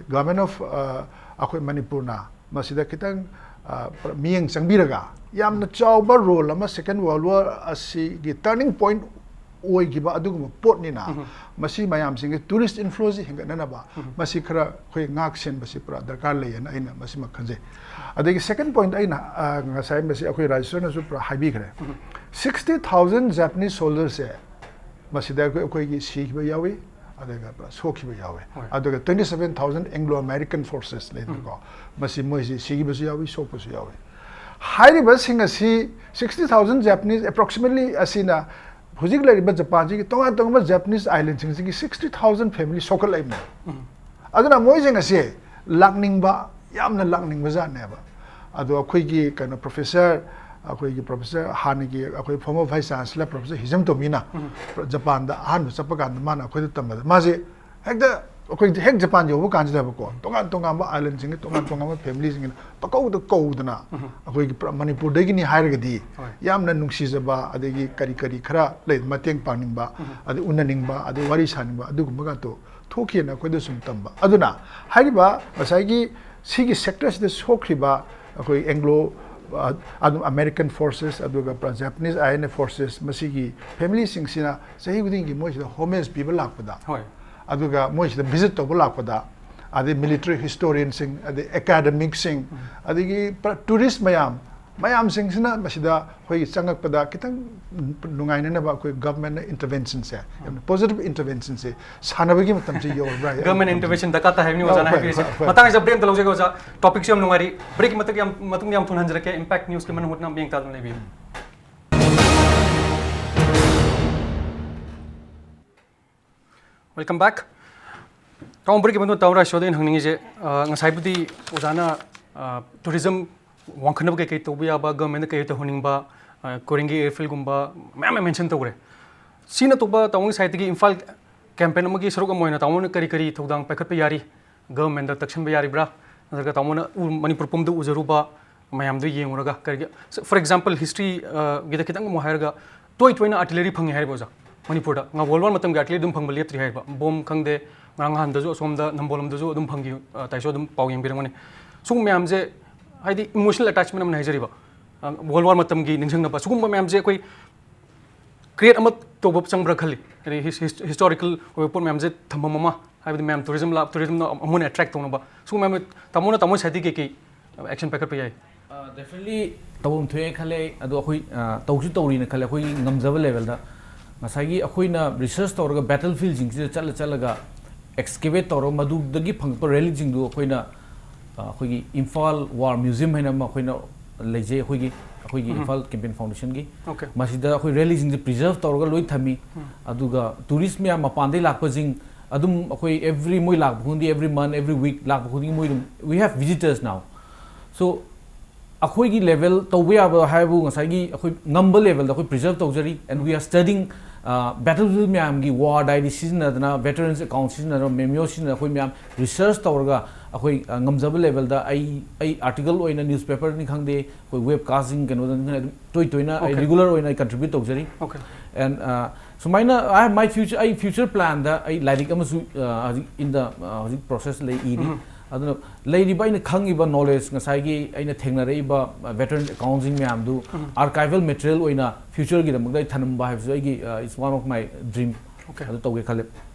ꯒꯚꯔꯟꯃꯦꯟ ꯑꯣꯐ, ꯑ, ꯑꯩꯈꯣꯏ ꯃꯅꯤꯄꯨꯔꯅ ꯃꯁꯤꯗ ꯈꯤꯇꯪ, ꯑ, ꯃꯤꯠꯌꯦꯡ ꯆꯪꯕꯤꯔꯒ ꯌꯥꯝꯅ ꯆꯥꯎꯕ ꯔꯣꯜ ꯑꯃ ꯁꯦꯀꯦꯟ ꯋꯥꯔꯜ ꯋꯥꯔ ꯑꯁꯤꯒꯤ ꯇꯔꯅꯤꯡ ꯄꯣꯏꯟꯠ ꯑꯣꯏꯈꯤꯕ ꯑꯗꯨꯒꯨꯝꯕ ꯄꯣꯠꯅꯤꯅ ꯃꯁꯤ ꯃꯌꯥꯝꯁꯤꯡꯒꯤ ꯇꯨꯔꯤꯁ ꯏꯟꯐ꯭ꯂꯣꯁꯤ ꯍꯦꯟꯒꯠꯅꯅꯕ ꯃꯁꯤ ꯈꯔ ꯑꯩꯈꯣꯏ ꯉꯥꯛ ꯁꯦꯟꯕꯁꯤ ꯄꯨꯔꯥ ꯗꯔꯀꯥꯔ ꯂꯩꯌꯦꯅ ꯑꯩꯅ ꯃꯁꯤꯃ ꯈꯟꯖꯩ꯫ ꯑꯗꯒꯤ ꯁꯦꯀꯦꯟ ꯄꯣꯏꯟꯠ ꯑꯩꯅ, ꯑ, ꯉꯁꯥꯏ ꯃꯁꯤ ꯑꯩꯈꯣꯏ ꯔꯥꯖꯦꯁ꯭ꯋꯔꯅꯁꯨ ꯄꯨꯔꯥ ꯍꯥꯏꯕꯤꯈ꯭ꯔꯦ꯫ ꯁꯤꯛꯁꯇꯤ ꯊꯥꯎꯖꯟ ꯖꯄꯥꯅꯤꯁ ꯁꯣꯜꯖꯔꯁꯦ ꯃꯁꯤꯗ ꯑꯩꯈꯣꯏ, ꯑꯩꯈꯣꯏꯒꯤ ꯁꯤꯈꯤꯕ ꯌꯥꯎꯏ, ꯑꯗꯨꯒ ꯄꯨꯔꯥ ꯁꯣꯛꯈꯤꯕ ꯌꯥꯎꯏ꯫ ꯑꯗꯨꯒ twenty seven thousand Anglo American forces ꯂꯩꯗꯅꯀꯣ, ꯃꯁꯤ ꯃꯣꯏꯁꯤ ꯁꯤꯈꯤꯕꯁꯨ ꯌꯥꯎꯏ, ꯁꯣꯛꯄꯁꯨ ꯌꯥꯎꯏ꯫ ꯍꯥꯏꯔꯤꯕꯁꯤꯡ ꯑꯁꯤ ꯁꯤꯛꯁꯇꯤ ꯊꯥꯎꯖꯟ ꯖꯄꯥꯅꯤꯁ ꯑꯦꯄ꯭ꯔꯣꯛꯁꯤꯃꯦꯠꯂꯤ ꯑꯁꯤꯅ ꯍꯧꯖꯤꯛ ꯂꯩꯔꯤꯕ ꯖꯄꯥꯟꯁꯤꯒꯤ ꯇꯣꯉꯥꯟ ꯇꯣꯉꯥꯟꯕ ꯖꯄꯥꯅꯤꯁ ꯑꯥꯏꯂꯦꯟꯁꯤꯡꯁꯤꯒꯤ ꯁꯤꯛꯁꯇꯤ ꯊꯥꯎꯖꯟ ꯐꯦꯃꯤꯂꯤ ꯁꯣꯛꯀꯠꯂꯛꯏꯕꯅꯦ꯫ ꯑꯗꯨꯅ ꯃꯣꯏꯁꯤꯡ ꯑꯁꯤ ꯂꯥꯛꯅꯤꯡꯕ, ꯌꯥꯝꯅ ꯂꯥꯛꯅꯤꯡꯕ ꯖꯥꯠꯅꯦꯕ꯫ ꯑꯗꯣ ꯑꯩꯈꯣꯏꯒꯤ ꯀꯩꯅꯣ ꯄ꯭ꯔꯣꯐꯦꯁꯔ, ꯑꯩꯈꯣꯏꯒꯤ ꯄ꯭ꯔꯣꯐꯦꯁꯔ, ꯍꯥꯟꯅꯒꯤ ꯑꯩꯈꯣꯏ former vice chancellor ꯄ꯭ꯔꯣꯐꯦꯁꯔ ꯍꯤꯖꯝ ꯇꯣꯃꯤꯅ ꯖꯄꯥꯟꯗ ꯑꯍꯥꯟꯕ ꯆꯠꯄ ꯀꯥꯟꯗ ꯃꯥꯅ ꯑꯩꯈꯣꯏꯗ ꯇꯝꯕꯗ, ꯃꯥꯁꯦ ꯍꯦꯛꯇ ꯑꯩꯈꯣꯏ ꯍꯦꯛ ꯖꯄꯥꯟ ꯌꯧꯕ ꯀꯥꯟꯁꯤꯗꯕꯀꯣ, ꯇꯣꯉꯥꯟ ꯇꯣꯉꯥꯟꯕ islandꯁꯤꯡꯒꯤ, ꯇꯣꯉꯥꯟ ꯇꯣꯉꯥꯟꯕ familyꯁꯤꯡꯒꯤꯅ ꯄꯀꯧꯗ ꯀꯧꯗꯅ, ꯑꯩꯈꯣꯏꯒꯤ ꯄꯨꯔꯥ ꯃꯅꯤꯄꯨꯔꯗꯒꯤꯅꯤ ꯍꯥꯏꯔꯒꯗꯤ ꯌꯥꯝꯅ ꯅꯨꯡꯁꯤꯖꯕ, ꯑꯗꯒꯤ ꯀꯔꯤ ꯀꯔꯤ ꯈꯔ ꯂꯩ, ꯃꯇꯦꯡ ꯄꯥꯡꯅꯤꯡꯕ, ꯑꯗꯩ ꯎꯅꯅꯤꯡꯕ, ꯑꯗꯩ ꯋꯥꯔꯤ ꯁꯥꯅꯤꯡꯕ, ꯑꯗꯨꯒꯨꯝꯕꯒꯗꯣ ꯊꯣꯛꯈꯤꯑꯅ ꯑꯩꯈꯣꯏꯗ ꯁꯨꯝ ꯇꯝꯕ꯫ ꯑꯗꯨꯅ ꯍꯥꯏꯔꯤꯕ ꯉꯁꯥꯏꯒꯤ ꯁꯤꯒꯤ sectorꯁꯤꯗ ꯁꯣꯛꯈ꯭ꯔꯤꯕ ꯑꯩꯈꯣꯏ Anglo, ꯑ, ꯑꯗꯨꯝ American forces, ꯑꯗꯨꯒ ꯄꯨꯔꯥ Japanese I N A forces, ꯃꯁꯤꯒꯤ familyꯁꯤꯡꯁꯤꯅ ꯆꯍꯤ ꯈꯨꯗꯤꯡꯒꯤ ꯃꯣꯏꯁꯤꯗ homage ꯄꯤꯕ ꯂꯥꯛꯄꯗ, ꯍꯣꯏ꯫ ꯑꯗꯨꯒ ꯃꯣꯏꯁꯤꯗ visit ꯇꯧꯕ ꯂꯥꯛꯄꯗ, ꯑꯗꯩ military historianꯁꯤꯡ, ꯑꯗꯩ academicꯁꯤꯡ, ꯑꯗꯒꯤ ꯄꯨꯔꯥ tourist ꯃꯌꯥꯝ, ꯃꯌꯥꯝꯁꯤꯡꯁꯤꯅ ꯃꯁꯤꯗ ꯑꯩꯈꯣꯏꯒꯤ ꯆꯪꯉꯛꯄꯗ ꯈꯤꯇꯪ ꯅꯨꯡꯉꯥꯏꯅꯅꯕ ꯑꯩꯈꯣꯏ governmentꯅ interventionꯁꯦ, ꯌꯥꯝꯅ positive interventionꯁꯦ ꯁꯥꯟꯅꯕꯒꯤ ꯃꯇꯝꯁꯦ ꯌꯧꯔꯕ꯭ꯔꯥ? Government intervention ꯗꯔꯀꯥꯔ ꯇꯥꯏ ꯍꯥꯏꯕꯅꯤ ꯑꯣꯖꯥꯅ ꯍꯣꯏ, ꯍꯥꯏꯕꯤꯔꯤꯁꯦ꯫ ꯍꯣꯏ, ꯍꯣꯏ꯫ ꯃꯇꯥꯡꯁꯤꯗ break ꯑꯃꯇ ꯂꯧꯖꯒꯦ ꯑꯣꯖꯥ꯫ Topicꯁꯨ ꯌꯥꯝ ꯅꯨꯡꯉꯥꯏꯔꯤ꯫ Breakꯀꯤ ꯃꯇꯨꯡ ꯌꯥꯝ, ꯃꯇꯨꯡꯗ ꯌꯥꯝ ꯊꯨꯅ ꯍꯟꯖꯔꯛꯀꯦ꯫ Impact Newsꯀꯤ ꯃꯅꯨꯡ ꯍꯨꯠꯅ ꯃꯤꯠꯌꯦꯡ ꯇꯥꯗꯨꯅ ꯂꯩꯕꯤꯌꯨ꯫ Welcome back. ꯇꯥꯃꯣ, breakꯀꯤ ꯃꯇꯨꯡꯗ ꯇꯥꯃꯣ ꯔꯥꯏꯁꯣꯗ ꯑꯩꯅ ꯍꯪꯅꯤꯡꯉꯤꯁꯦ, ꯑ, ꯉꯁꯥꯏꯕꯨꯗꯤ ꯑꯣꯖꯥꯅ, ꯑ, tourism ꯋꯥꯡꯈꯠꯅꯕ ꯀꯩ ꯀꯩ ꯇꯧꯕ ꯌꯥꯕ, governmentꯅ ꯀꯩ ꯇꯧꯍꯟꯅꯤꯡꯕ, ꯑ, ꯀꯣꯏꯔꯦꯡꯒꯩ airfieldꯒꯨꯝꯕ ꯃꯌꯥꯝ ꯑꯃ mention ꯇꯧꯈ꯭ꯔꯦ꯫ ꯁꯤ ꯅꯠꯇꯕ ꯇꯥꯃꯣꯒꯤ sideꯇꯒꯤ ꯏꯝꯐꯥꯜ campaign ꯑꯃꯒꯤ ꯁꯔꯨꯛ ꯑꯃ ꯑꯣꯏꯅ ꯇꯥꯃꯣꯅ ꯀꯔꯤ ꯀꯔꯤ ꯊꯧꯗꯥꯡ ꯄꯥꯏꯈꯠꯄ ꯌꯥꯔꯤ? Governmentꯇ ꯇꯛꯁꯟꯕ ꯌꯥꯔꯤꯕ꯭ꯔꯥ? ꯅꯠꯇ꯭ꯔꯒ ꯇꯥꯃꯣꯅ ꯎ-, ꯃꯅꯤꯄꯨꯔ ꯄꯨꯝꯗ ꯎꯖꯔꯨꯕ ꯃꯌꯥꯝꯗꯨ ꯌꯦꯡꯉꯨꯔꯒ ꯀꯔꯤꯒꯤ, for example, history, ꯑ, ꯒꯤꯗ ꯈꯤꯇꯪ ꯑꯃꯨꯛ ꯍꯥꯏꯔꯒ, ꯇꯣꯏ ꯇꯣꯏꯅ artillery ꯐꯪꯉꯤ ꯍꯥꯏꯔꯤꯕ ꯑꯣꯖꯥ꯫ ꯃꯅꯤꯄꯨꯔꯗ ꯉ-, World War ꯃꯇꯝꯒꯤ artillery ꯑꯗꯨꯝ ꯐꯪꯕ ꯂꯦꯞꯇ꯭ꯔꯤ ꯍꯥꯏꯕ꯫ Bomb ꯈꯪꯗꯦ, ꯉꯔꯥꯡ ꯅꯍꯥꯟꯗꯁꯨ ꯑꯁꯣꯝꯗ ꯅꯝꯕꯣꯜ ꯂꯣꯝꯗꯁꯨ ꯑꯗꯨꯝ ꯐꯪꯈꯤ, ꯑ, ꯇꯥꯏꯁꯨ ꯑꯗꯨꯝ ꯄꯥꯎ ꯌꯦꯡꯕꯤꯔꯝꯒꯅꯤ꯫ ꯁꯤꯒꯨꯝꯕ ꯃꯌꯥꯝꯁꯦ, ꯍꯥꯏꯗꯤ, emotional attachment ꯑꯃꯅ ꯍꯥꯏꯖꯔꯤꯕ, ꯑ, World War ꯃꯇꯝꯒꯤ ꯅꯤꯡꯁꯤꯡꯅꯕ, ꯁꯤꯒꯨꯝꯕ ꯃꯌꯥꯝꯁꯦ ꯑꯩꯈꯣꯏ create ꯑꯃ ꯇꯧꯕ ꯆꯪꯕ꯭ꯔꯥ ꯈꯜꯂꯤ꯫ ꯍꯥꯏꯗꯤ, his-, his-, historical ꯑꯣꯏꯕ ꯄꯣꯠ ꯃꯌꯥꯝꯁꯦ ꯊꯝꯐꯝ ꯑꯃ, ꯍꯥꯏꯕꯗꯤ ꯃꯌꯥꯝ tourism ꯂꯥꯛ-, tourismꯅ ꯑꯃꯨꯛ ꯍꯦꯟꯅ attract ꯇꯧꯅꯕ, ꯁꯤꯒꯨꯝꯕ ꯃꯌꯥꯝ ꯇꯥꯃꯣꯅ, ꯇꯥꯃꯣ sideꯇꯒꯤ ꯀꯩ ꯀꯩ action ꯄꯥꯏꯈꯠꯄ ꯌꯥꯏ? ꯑ, definitely ꯇꯧꯐꯝ ꯊꯣꯛꯑꯦ ꯈꯜꯂꯦ꯫ ꯑꯗꯣ ꯑꯩꯈꯣꯏ, ꯑ, ꯇꯧꯁꯨ ꯇꯧꯔꯤꯅ ꯈꯜꯂꯦ, ꯑꯩꯈꯣꯏꯒꯤ ꯉꯝꯖꯕ levelꯗ꯫ ꯉꯁꯥꯏꯒꯤ ꯑꯩꯈꯣꯏꯅ research ꯇꯧꯔꯒ battlefield ꯁꯤꯡꯁꯤꯗ ꯆꯠꯂ ꯆꯠꯂꯒ excavate ꯇꯧꯔꯒ ꯃꯗꯨꯗꯒꯤ ꯐꯪꯉꯛꯄ relic ꯁꯤꯡꯗꯨ ꯑꯩꯈꯣꯏꯅ, ꯑ, ꯑꯩꯈꯣꯏꯒꯤ ꯏꯝꯐꯥꯜ War Museum ꯍꯥꯏꯅ ꯑꯃ ꯑꯩꯈꯣꯏꯅ ꯂꯩꯖꯩ, ꯑꯩꯈꯣꯏꯒꯤ, ꯑꯩꯈꯣꯏꯒꯤ ꯎꯝ꯫ Imphal Campaign Foundationꯒꯤ꯫ Okay. ꯃꯁꯤꯗ ꯑꯩꯈꯣꯏ relic ꯁꯤꯡꯁꯦ preserve ꯇꯧꯔꯒ ꯂꯣꯏ ꯊꯝꯃꯤ꯫ ꯎꯝ꯫ ꯑꯗꯨꯒ tourist ꯃꯌꯥꯝ ꯃꯄꯥꯟꯗꯒꯤ ꯂꯥꯛꯄꯁꯤꯡ ꯑꯗꯨꯝ ꯑꯩꯈꯣꯏ every, ꯃꯣꯏ ꯂꯥꯛꯄ ꯈꯨꯗꯤꯡꯒꯤ, every month, every week ꯂꯥꯛꯄ ꯈꯨꯗꯤꯡꯒꯤ ꯃꯣꯏ ꯑꯗꯨꯝ, we have visitors now. So ꯑꯩꯈꯣꯏꯒꯤ ꯂꯦꯚꯦꯜ ꯇꯧꯕ ꯌꯥꯕ ꯍꯥꯏꯕꯨ ꯉꯁꯥꯏꯒꯤ ꯑꯩꯈꯣꯏ ꯉꯝꯕ ꯂꯦꯚꯦꯜꯗ ꯑꯩꯈꯣꯏ ꯄ꯭ꯔꯤꯖꯔꯞ ꯇꯧꯖꯔꯤ꯫ And we are studying battlefield ꯃꯌꯥꯝꯒꯤ ꯋꯥꯔ ꯗꯥꯏꯔꯤ ꯁꯤꯖꯤꯟꯅꯗꯅ, ꯚꯦꯇꯔꯟꯁ ꯑꯦꯀꯥꯎꯟ ꯁꯤꯖꯤꯟꯅꯗꯅ, ꯃꯦꯃꯤꯑꯣ ꯁꯤꯖꯤꯟꯅꯗꯅ ꯑꯩꯈꯣꯏ ꯃꯌꯥꯝ ꯔꯤꯁꯔꯁ ꯇꯧꯔꯒ ꯑꯩꯈꯣꯏ ꯉꯝꯖꯕ ꯂꯦꯚꯦꯜꯗ ꯑꯩ ꯑꯩ ꯑꯥꯔꯇꯤꯀꯜ ꯑꯣꯏꯅ ꯅ꯭ꯌꯨꯁꯄꯦꯄꯔꯅꯤ ꯈꯪꯗꯦ, ꯑꯩꯈꯣꯏ ꯋꯦꯕ ꯀꯥꯁꯇꯤꯡ ꯀꯩꯅꯣꯗꯅꯤ ꯈꯪꯗꯦ, ꯑꯗꯨꯝ ꯇꯣꯏ ꯇꯣꯏꯅ ꯑꯩ ꯔꯤꯒꯨꯂꯔ ꯑꯣꯏꯅ ꯑꯩ ꯀꯟꯇ꯭ꯔꯤꯕ꯭ꯌꯨꯠ ꯇꯧꯖꯔꯤ꯫ And ꯁꯨꯃꯥꯏꯅ ꯑꯩ ꯃꯥꯏ ꯐ꯭ꯌꯨꯆꯔ ꯑꯩ ꯐ꯭ꯌꯨꯆꯔ ꯄ꯭ꯂꯥꯟꯗ ꯑꯩ ꯂꯥꯏꯔꯤꯛ ꯑꯃꯁꯨ ꯍꯧꯖꯤꯛ ꯏꯟ ꯗ ꯍꯧꯖꯤꯛ ꯄ꯭ꯔꯣꯁꯦꯁ ꯂꯩ, ꯏꯔꯤ꯫ ꯑꯗꯨꯅ ꯂꯩꯔꯤꯕ ꯑꯩꯅ ꯈꯪꯉꯤꯕ ꯅꯣꯂꯦꯖ, ꯉꯁꯥꯏꯒꯤ ꯑꯩꯅ ꯊꯦꯡꯅꯔꯛꯏꯕ ꯚꯦꯇꯔꯟ ꯑꯦꯀꯥꯎꯟꯁꯤꯡ ꯃꯌꯥꯝꯗꯨ ꯑꯥꯔꯀꯥꯏꯚꯦꯜ ꯃꯦꯇꯔꯤꯌꯦꯜ ꯑꯣꯏꯅ ꯐ꯭ꯌꯨꯆꯔꯒꯤꯗꯃꯛꯇ ꯑꯩ ꯊꯝꯕ ꯍꯥꯏꯕꯁꯨ ꯑꯩꯒꯤ, it's one of my dream. ꯑꯗꯨ ꯇꯧꯒꯦ ꯈꯜꯂꯦ꯫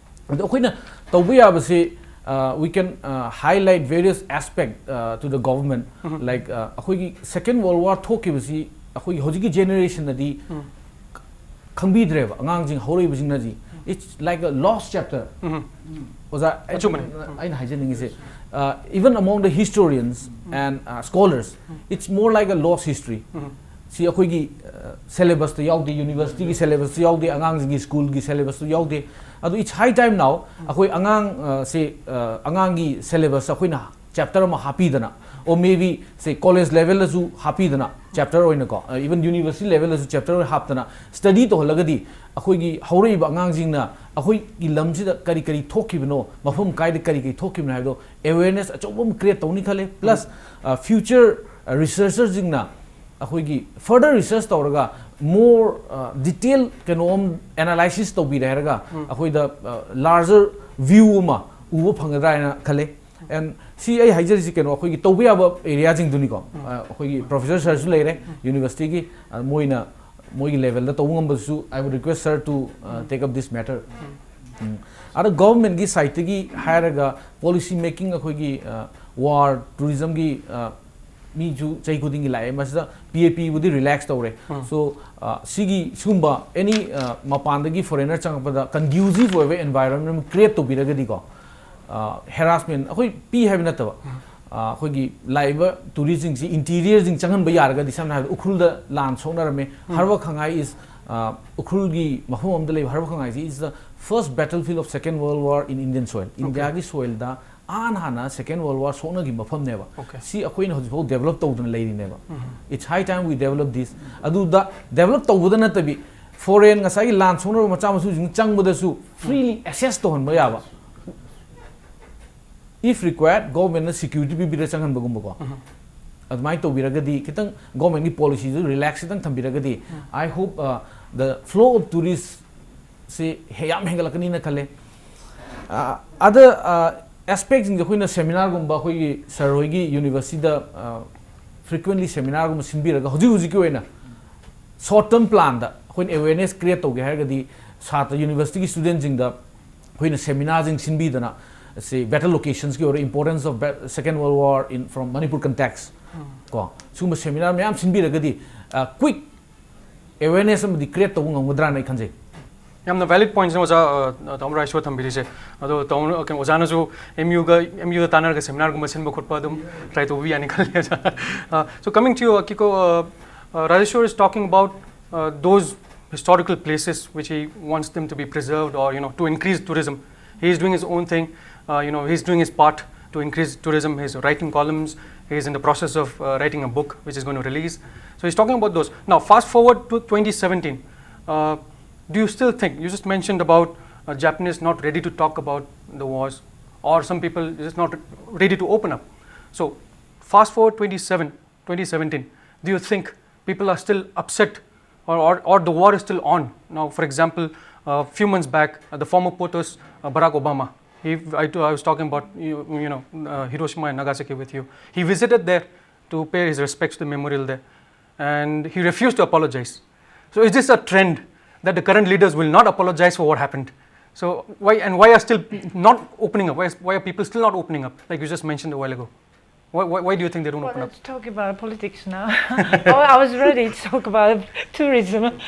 ꯑꯗꯣ ꯑꯩꯈꯣꯏꯅ ꯇꯧꯕ ꯌꯥꯕꯁꯤ, we can highlight various aspect to the government, like ꯑꯩꯈꯣꯏꯒꯤ ꯁꯦꯀꯦꯟ ꯋꯥꯔꯜ ꯋꯥꯔ ꯊꯣꯛꯈꯤꯕꯁꯤ ꯑꯩꯈꯣꯏꯒꯤ ꯍꯧꯖꯤꯛꯀꯤ ꯖꯦꯅꯦꯔꯦꯁꯟꯅꯗꯤ ꯈꯪꯕꯤꯗ꯭ꯔꯦꯕ, ꯑꯉꯥꯡꯁꯤꯡ ꯍꯧꯔꯛꯏꯕꯁꯤꯡꯅꯗꯤ꯫ It's like a lost chapter. ꯑꯣꯖꯥ, ꯑꯩ- ꯑꯆꯨꯝꯕꯅꯦ꯫ ꯑꯩꯅ ꯍꯥꯏꯖꯅꯤꯡꯉꯤꯁꯦ, even among the historians and scholars, it's more like a lost history. ꯁꯤ ꯑꯩꯈꯣꯏꯒꯤ ꯁꯦꯂꯦꯕꯁꯇ ꯌꯥꯎꯗꯦ, ꯌꯨꯅꯤꯚꯔꯁꯤꯇꯤꯒꯤ ꯁꯦꯂꯦꯕꯁꯇ ꯌꯥꯎꯗꯦ, ꯑꯉꯥꯡꯁꯤꯡꯒꯤ ꯁ꯭ꯀꯨꯜꯒꯤ ꯁꯦꯂꯦꯕꯁꯇ ꯌꯥꯎꯗꯦ꯫ ꯑꯗꯨ it's high time now ꯑꯩꯈꯣꯏ ꯑꯉꯥꯡ ꯁꯦ ꯑꯉꯥꯡꯒꯤ ꯁꯦꯂꯦꯕꯁ ꯑꯩꯈꯣꯏꯅ ꯆꯦꯞꯇꯔ ꯑꯃ ꯍꯥꯞꯄꯤꯗꯅ, or maybe say ꯀꯣꯂꯦꯖ ꯂꯦꯚꯦꯜꯗꯁꯨ ꯍꯥꯞꯄꯤꯗꯅ, ꯆꯦꯞꯇꯔ ꯑꯣꯏꯅꯀꯣ, even ꯌꯨꯅꯤꯚꯔꯁꯤꯇꯤ ꯂꯦꯚꯦꯜꯗꯁꯨ ꯆꯦꯞꯇꯔ ꯑꯣꯏꯅ ꯍꯥꯞꯇꯅ ꯁ꯭ꯇꯗꯤ ꯇꯧꯍꯜꯂꯒꯗꯤ ꯑꯩꯈꯣꯏꯒꯤ ꯍꯧꯔꯛꯏꯕ ꯑꯉꯥꯡꯁꯤꯡꯅ ꯑꯩꯈꯣꯏꯒꯤ ꯂꯝꯁꯤꯗ ꯀꯔꯤ ꯀꯔꯤ ꯊꯣꯛꯈꯤꯕꯅꯣ, ꯃꯐꯝ ꯀꯥꯏꯗ ꯀꯔꯤ ꯀꯔꯤ ꯊꯣꯛꯈꯤꯕꯅꯣ ꯍꯥꯏꯕꯗꯣ ꯑꯦꯋꯦꯔꯅꯦꯁ ꯑꯆꯧꯕ ꯑꯃ ꯀ꯭ꯔꯤꯌꯦꯠ ꯇꯧꯅꯤ ꯈꯜꯂꯦ꯫ ꯄ꯭ꯂꯁ ꯐ꯭ꯌꯨꯆꯔ ꯔꯤꯁꯔꯆꯔꯁꯤꯡꯅ ꯑꯩꯈꯣꯏꯒꯤ ꯐꯔꯗꯔ ꯔꯤꯁꯔꯆ ꯇꯧꯔꯒ ꯃꯣꯔ ꯗꯤꯇꯦꯜ ꯀꯩꯅꯣ ꯑꯃ ꯑꯦꯅꯥꯂꯥꯏꯁꯤꯁ ꯇꯧꯕꯤꯔꯦ ꯍꯥꯏꯔꯒ ꯑꯩꯈꯣꯏꯗ ꯂꯥꯔꯖꯔ ꯚ꯭ꯌꯨ ꯑꯃ ꯎꯕ ꯐꯪꯒꯗ꯭ꯔꯥ ꯍꯥꯏꯅ ꯈꯜꯂꯦ꯫ And ꯁꯤ ꯑꯩ ꯍꯥꯏꯖꯔꯤꯁꯤ ꯀꯩꯅꯣ, ꯑꯩꯈꯣꯏꯒꯤ ꯇꯧꯕ ꯌꯥꯕ ꯑꯦꯔꯤꯌꯥꯁꯤꯡꯗꯨꯅꯤꯀꯣ꯫ ꯑꯩꯈꯣꯏꯒꯤ ꯄ꯭ꯔꯣꯐꯦꯁꯔ ꯁꯥꯔꯁꯨ ꯂꯩꯔꯦ ꯌꯨꯅꯤꯚꯔꯁꯤꯇꯤꯒꯤ, ꯃꯣꯏꯅ ꯃꯣꯏꯒꯤ ꯂꯦꯚꯦꯜꯗ ꯇꯧꯕ ꯉꯝꯕꯗꯨꯁꯨ I would request sir to take up this matter. ꯑꯗ ꯒꯣꯚꯔꯟꯃꯦꯟꯠꯀꯤ ꯁꯥꯏꯠꯇꯒꯤ ꯍꯥꯏꯔꯒ ꯄꯣꯂꯤꯁꯤ ꯃꯦꯀꯤꯡ, ꯑꯩꯈꯣꯏꯒꯤ ꯋꯥꯔ ꯇꯨꯔꯤꯖꯝꯒꯤ ꯃꯤꯁꯨ ꯆꯍꯤ ꯈꯨꯗꯤꯡꯒꯤ ꯂꯥꯛꯑꯦ, ꯃꯁꯤꯗ ꯄꯤ ꯑꯦ ꯄꯤꯕꯨꯗꯤ ꯔꯤꯂꯦꯛꯁ ꯇꯧꯔꯦ꯫ ꯁꯣ ꯁꯤꯒꯤ ꯁꯤꯒꯨꯝꯕ ꯑꯦꯅꯤ ꯃꯄꯥꯟꯗꯒꯤ ꯐꯣꯔꯦꯅꯔ ꯆꯪꯉꯛꯄꯗ ꯀꯟꯗ꯭ꯌꯨꯁꯤꯞ ꯑꯣꯏꯕ ꯑꯦꯟꯚꯥꯏꯔꯣꯟꯃꯦꯟ ꯑꯃ ꯀ꯭ꯔꯤꯌꯦꯠ ꯇꯧꯕꯤꯔꯒꯗꯤꯀꯣ, ꯍꯦꯔꯥꯁꯃꯦꯟ ꯑꯩꯈꯣꯏ ꯄꯤ ꯍꯥꯏꯕ ꯅꯠꯇꯕ, ꯑꯩꯈꯣꯏꯒꯤ ꯂꯥꯛꯏꯕ ꯇꯨꯔꯤꯁꯁꯤꯡꯁꯤ ꯏꯟꯇꯤꯔꯤꯌꯔꯁꯤꯡ ꯆꯪꯍꯟꯕ ꯌꯥꯔꯒꯗꯤ, ꯁꯝꯅ ꯍꯥꯏꯔꯕꯗ ꯎꯈ꯭ꯔꯨꯜꯗ ꯂꯥꯟ ꯁꯣꯛꯅꯔꯝꯃꯦ, ꯍꯔꯕ ꯈꯪꯉꯥꯏ ꯏꯁ ꯎꯈ꯭ꯔꯨꯜꯒꯤ ꯃꯐꯝ ꯑꯃꯗ ꯂꯩꯕ ꯍꯔꯕ ꯈꯪꯉꯥꯏꯁꯤ is the first battlefield of second world war in Indian soil. ꯏꯟꯗꯤꯌꯥꯒꯤ ꯁꯣꯏꯜꯗ ꯑꯍꯥꯟ ꯍꯥꯟꯅ Second World War ꯁꯣꯛꯅꯈꯤꯕ ꯃꯐꯝꯅꯦꯕ꯫ Okay. ꯁꯤ ꯑꯩꯈꯣꯏꯅ ꯍꯧꯖꯤꯛꯐꯥꯎ develop ꯇꯧꯗꯅ ꯂꯩꯔꯤꯅꯦꯕ꯫ It's high time we develop this. ꯑꯗꯨꯗ develop ꯇꯧꯕꯗ ꯅꯠꯇꯕꯤ, foreign ꯉꯁꯥꯏꯒꯤ ꯂꯥꯟ ꯁꯣꯛꯅꯔꯕ ꯃꯆꯥ ꯃꯁꯨꯁꯤꯡ ꯆꯪꯕꯗꯁꯨ freely access ꯇꯧꯍꯟꯕ ꯌꯥꯕ, if required, government ꯅ security ꯄꯤꯕꯤꯔ ꯆꯪꯍꯟꯕꯒꯨꯝꯕꯀꯣ꯫ ꯑꯗꯨꯃꯥꯏꯅ ꯇꯧꯕꯤꯔꯒꯗꯤ ꯈꯤꯇꯪ government ꯀꯤ policy ꯗꯨ relax ꯈꯤꯇꯪ ꯊꯝꯕꯤꯔꯒꯗꯤ, I hope, uh, the flow of tourist ꯁꯤ ꯍꯦ-, ꯌꯥꯝ ꯍꯦꯟꯒꯠꯂꯛꯀꯅꯤꯅ ꯈꯜꯂꯦ꯫ ꯑ, other, ꯑ, aspect ꯁꯤꯡꯁꯦ ꯑꯩꯈꯣꯏꯅ seminar ꯒꯨꯝꯕ, ꯑꯩꯈꯣꯏꯒꯤ sir ꯍꯣꯏꯒꯤ university ꯗ, ꯑ, frequently seminar ꯒꯨꯝꯕ ꯁꯤꯟꯕꯤꯔꯒ, ꯍꯧꯖꯤꯛ ꯍꯧꯖꯤꯛꯀꯤ ꯑꯣꯏꯅ short term plan ꯗ ꯑꯩꯈꯣꯏꯅ awareness create ꯇꯧꯒꯦ ꯍꯥꯏꯔꯒꯗꯤ, ꯁꯥꯇ꯭ꯔ university ꯒꯤ student ꯁꯤꯡꯗ ꯑꯩꯈꯣꯏꯅ seminar ꯁꯤꯡ ꯁꯤꯟꯕꯤꯗꯅ, ꯁꯤ battle locations ꯀꯤ ꯑꯣꯏꯔꯣ, importance of ba-, Second World War in, from Manipur context, ꯀꯣ, ꯁꯤꯒꯨꯝꯕ seminar ꯃꯌꯥꯝ ꯁꯤꯟꯕꯤꯔꯒꯗꯤ, ꯑ, quick awareness ꯑꯃꯗꯤ create ꯇꯧꯕ ꯉꯝꯒꯗ꯭ꯔꯥꯅ ꯑꯩ ꯈꯟꯖꯩ꯫ ꯌꯥꯝꯅ valid points ꯅꯤ ꯑꯣꯖꯥ, ꯑ, ꯇꯥꯃꯣ ꯔꯥꯖꯦꯁꯣꯔ ꯊꯝꯕꯤꯔꯤꯁꯦ꯫ ꯑꯗꯣ ꯇꯥꯃꯣ, ꯑ, ꯀꯩꯅꯣ, ꯑꯣꯖꯥꯅꯁꯨ M U ꯒ, M U ꯗ ꯇꯥꯟꯅꯔꯒ seminar ꯒꯨꯝꯕ ꯁꯤꯟꯕ ꯈꯣꯠꯄ ꯑꯗꯨꯝ try ꯇꯧꯕ ꯌꯥꯅꯤ ꯈꯜꯂꯦ ꯑꯣꯖꯥ꯫ Uh, so coming to you, Akiko, uh, uh, Rajeshwar is talking about, uh, those historical places which he wants them to be preserved or, you know, to increase tourism. He is doing his own thing. Uh, you know, he's doing his part to increase tourism. He's writing columns. He's in the process of, uh, writing a book which is going to release. So he's talking about those. Now, fast forward to twenty seventeen. Uh, do you still think, you just mentioned about, uh, Japanese not ready to talk about the wars, or some people just not ready to open up? So, fast forward twenty-seven, twenty seventeen, do you think people are still upset, or, or, or the war is still on? Now, for example, a few months back, uh, the former POTUS, uh, Barack Obama, he, I, I was talking about, you, you know, uh, Hiroshima and Nagasaki with you. He visited there to pay his respects to the memorial there. And he refused to apologize. So is this a trend that the current leaders will not apologize for what happened? So why, and why are still not opening up? Why, is, why are people still not opening up? Like you just mentioned a while ago. Why, why, why do you think they don't Well, open up? Let's talk about politics now. Oh, I was ready to talk about tourism.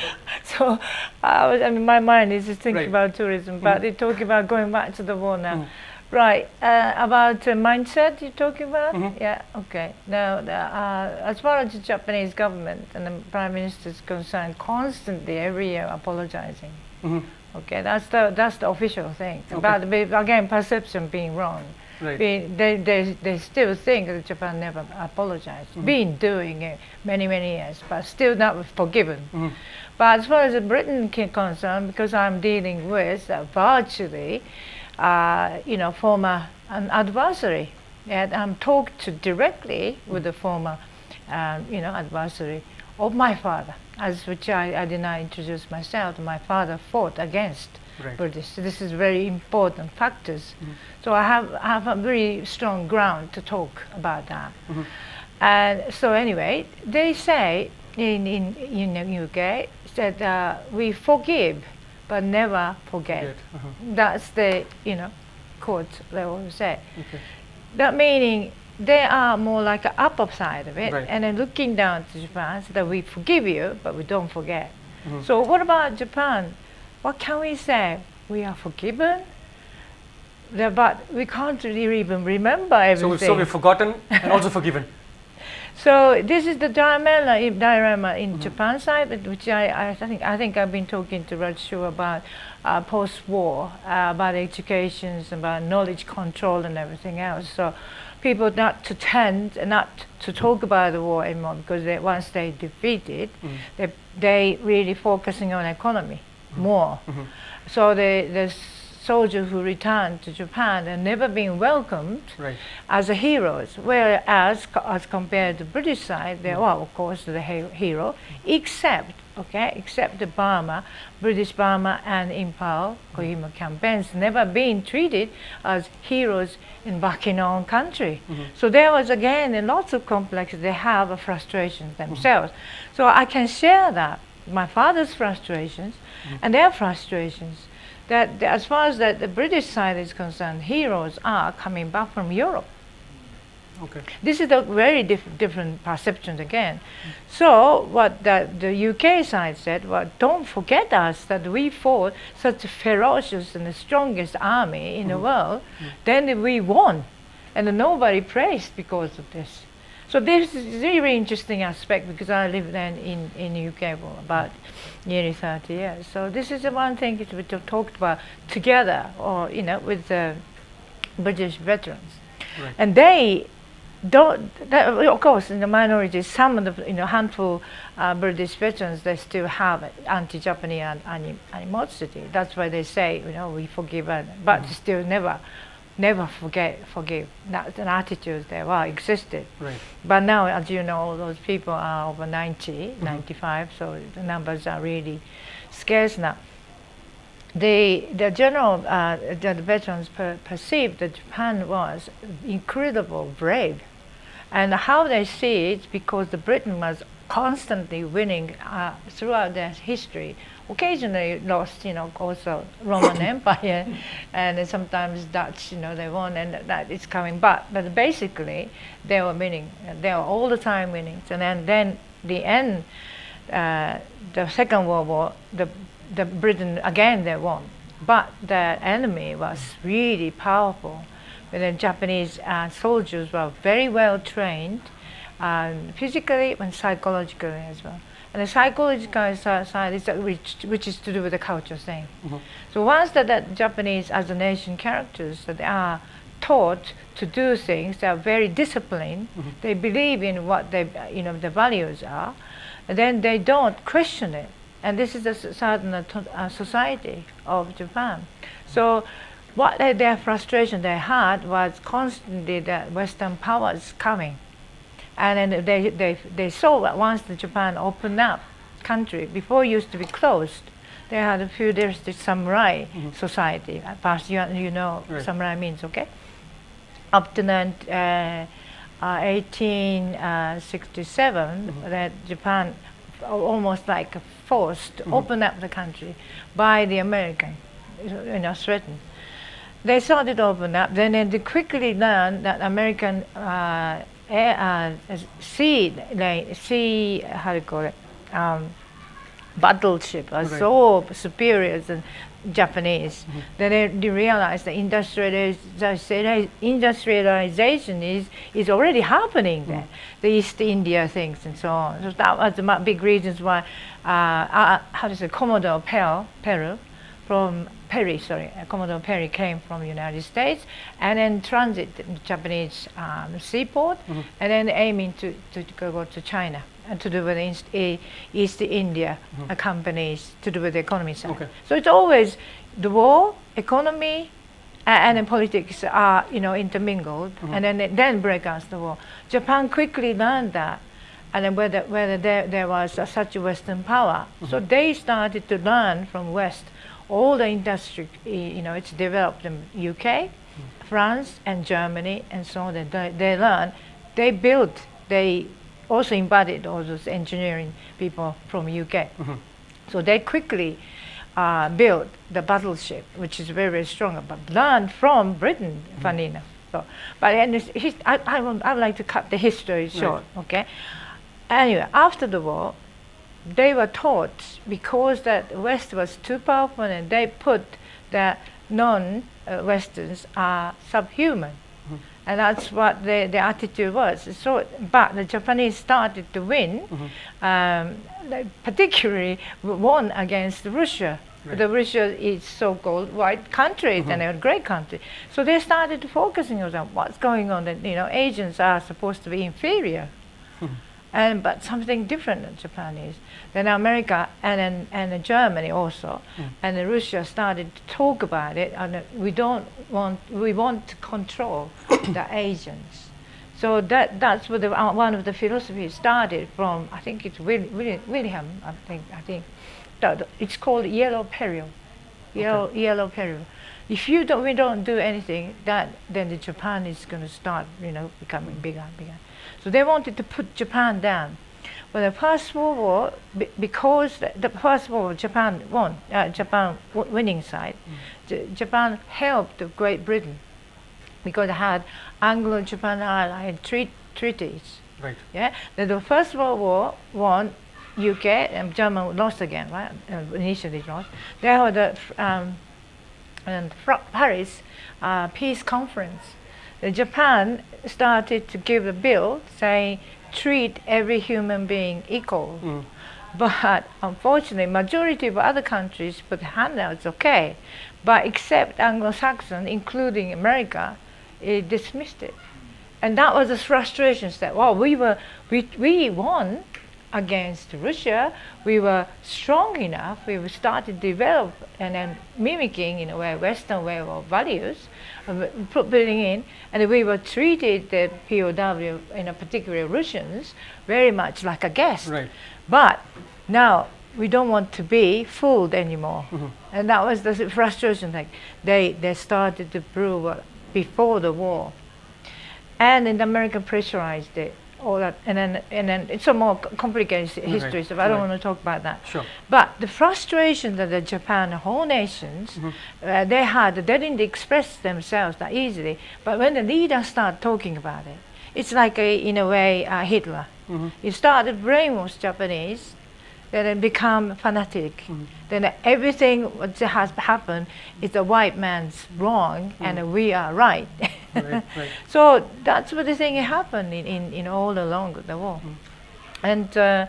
So I was, I mean, my mind is just thinking Right. about tourism, but they talk about going back to the war now. Right, uh, about uh, mindset you're talking about? Mhm. Yeah, okay. Now, the, uh, as far as the Japanese government and the prime minister is concerned, constantly every year apologizing. Mhm. Okay, that's the, that's the official thing. Okay. But the- again, perception being wrong. Right. Been, they, they, they still think that Japan never apologized. Been doing it many, many years, but still not forgiven. Mhm. But as far as Britain is concerned, because I'm dealing with uh, virtually, uh, you know, former an adversary, and I'm talked to directly with the former, um, you know, adversary of my father, as which I, I did not introduce myself. My father fought against Right. Buddhists. This is very important factors. Mhm. So I have, I have a very strong ground to talk about that. Mhm. And so anyway, they say in, in, in the U K that uh, we forgive but never forget. Forget, uh-huh. That's the, you know, quote they always say. Okay. That meaning they are more like the upper side of it, Right. and then looking down to Japan, so that we forgive you, but we don't forget. Mhm. So what about Japan? What can we say? We are forgiven, the- but we can't really even remember So we've, everything. So we've forgotten and also forgiven. So this is the dilemma, dilemma in Japan side, but which I, I think I think I've been talking to Raj Shua about uh, post-war, uh, about educations, about knowledge control and everything else. So people not to tend, not to talk about the war anymore because they, once they defeated, Mm. they they really focusing on economy more. Mhm. So the the soldiers who returned to Japan have never been welcomed Right. as a heroes, whereas co- as compared to British side, they are of course the he- hero, except okay, except the Burma, British Burma and Imphal Kohima campaigns never been treated as heroes in back in our own country. Mhm. So there was again a lots of complex. They have a frustration themselves. So I can share that my father's frustrations and their frustrations. That the- as far as that the British side is concerned, heroes are coming back from Europe. Okay. This is a very diff- different perception again. So what the, the U K side said, well, don't forget us that we fought such a ferocious and the strongest army in the world. Then we won, and nobody praised because of this. So this is a really interesting aspect because I lived then in in the U K for about nearly thirty years. So this is the one thing that we t- talked about together, or you know, with the British veterans. Right. And they don't, that, of course, in the minority, some of the, you know, handful uh, British veterans, they still have anti-Japanese an- anim- animosity. That's why they say, you know, we forgive, and, but still never, never forget, forgive. That's an attitude that, well, existed. Right. But now, as you know, all those people are over ninety, ninety-five, so the numbers are really scarce now. The, the general, uh, the veterans per- perceived that Japan was incredible, brave. And how they see it, because the Britain was constantly winning uh, throughout their history, occasionally lost, you know, also Roman Empire, and then sometimes Dutch, you know, they won, and that is coming. But, but basically, they were winning. They were all the time winning. And then, then the end, uh, the Second World War, the, the Britain, again, they won. But the enemy was really powerful. And the Japanese uh, soldiers were very well trained, um, physically and psychologically as well. And the psychological si- side is that which, which is to do with the culture thing. So once that, that Japanese as a nation characters that they are taught to do things, they are very disciplined. They believe in what they, you know, the values are. And then they don't question it. And this is a s- certain uh, to- uh, society of Japan. So what they, their frustration they had was constantly that Western powers coming. And then they, they, they saw that once the Japan opened up country, before it used to be closed, they had a feudalistic samurai society. Uh, Perhaps you, you know Right. samurai means, okay? Up to nine, uh, uh, eighteen sixty-seven, that Japan al- almost like forced to open up the country by the American, you know, threatened. They started to open up, then they quickly learned that American uh, air, uh, sea, like, sea, how do you call it, um, battleship are Right. so superior than Japanese. Then they, they realized that industrializ- industrialization is, is already happening there. The East India things and so on. So that was the mu- big reasons why, uh, uh, how to say, Commodore Pearl, Pearl, from Perry, sorry, uh, Commodore Perry came from the United States, and then transit the Japanese um, seaport, and then aiming to, to go, go to China and to do with East, E- East India uh, companies, to do with the economy side. Okay. So it's always the war, economy, a- and then politics are, you know, intermingled, and then then breaks out the war. Japan quickly learned that, and then whether whether there, there was a, such a Western power, so they started to learn from West all the industry, y- you know, it's developed in U K, France, and Germany, and so on. They, they learned, they built, they also invited all those engineering people from U K. So they quickly uh, built the battleship, which is very, very strong, but learned from Britain, funny enough. So, but and it's, his, I, I, want, I would like to cut the history short, okay? Anyway, after the war, they were taught, because that West was too powerful, and they put that non-Westerns are subhuman. And that's what the, the attitude was. So, but the Japanese started to win, um, they particularly won against Russia. Right. The Russia is so-called white country and a great country. So they started focusing on that, what's going on. That, you know, Asians are supposed to be inferior, and but something different in Japan is. Then America and and, and Germany also, and then Russia started to talk about it. And uh, we don't want we want to control the Asians. So that that's what the, uh, one of the philosophies started from. I think it's Will, Will, Wilhelm. I think I think that it's called yellow peril. Yellow, yellow peril. If you don't, we don't do anything, that then the Japan is going to start, you know, becoming bigger and bigger. So they wanted to put Japan down. But the First World War, be- because the, the First World War, Japan won, uh, Japan w- winning side. J- Japan helped Great Britain because it had Anglo-Japan Allied treat- treaties. Right. Yeah, the, the First World War won, U K and German lost again, right? Uh, initially lost. There was the um, and Fr- Paris uh, peace conference. The Japan started to give a bill saying treat every human being equal. But unfortunately, majority of other countries put hand out, it's okay. But except Anglo-Saxon, including America, it dismissed it. And that was the frustration that, well, we were, we, we won against Russia. We were strong enough. We started to develop and then mimicking, in a way, Western way of values, uh, put, putting in, and we were treated, the P O W, in a particular Russians, very much like a guest. Right. But now we don't want to be fooled anymore. And that was the frustration. Like, they, they started to brew, uh, before the war. And then the American pressurized it, all that. And then, and then it's a more c- complicated s- Right, history, so I don't right. want to talk about that. Sure. But the frustration that the Japan, the whole nations, uh, they had, they didn't express themselves that easily. But when the leaders start talking about it, it's like, a, in a way, uh, Hitler. You start to brainwash Japanese, then they become fanatic. Then everything what has happened is the white man's wrong and we are right. Right, right. So that's what the thing happened in, in, in all along the war. And uh,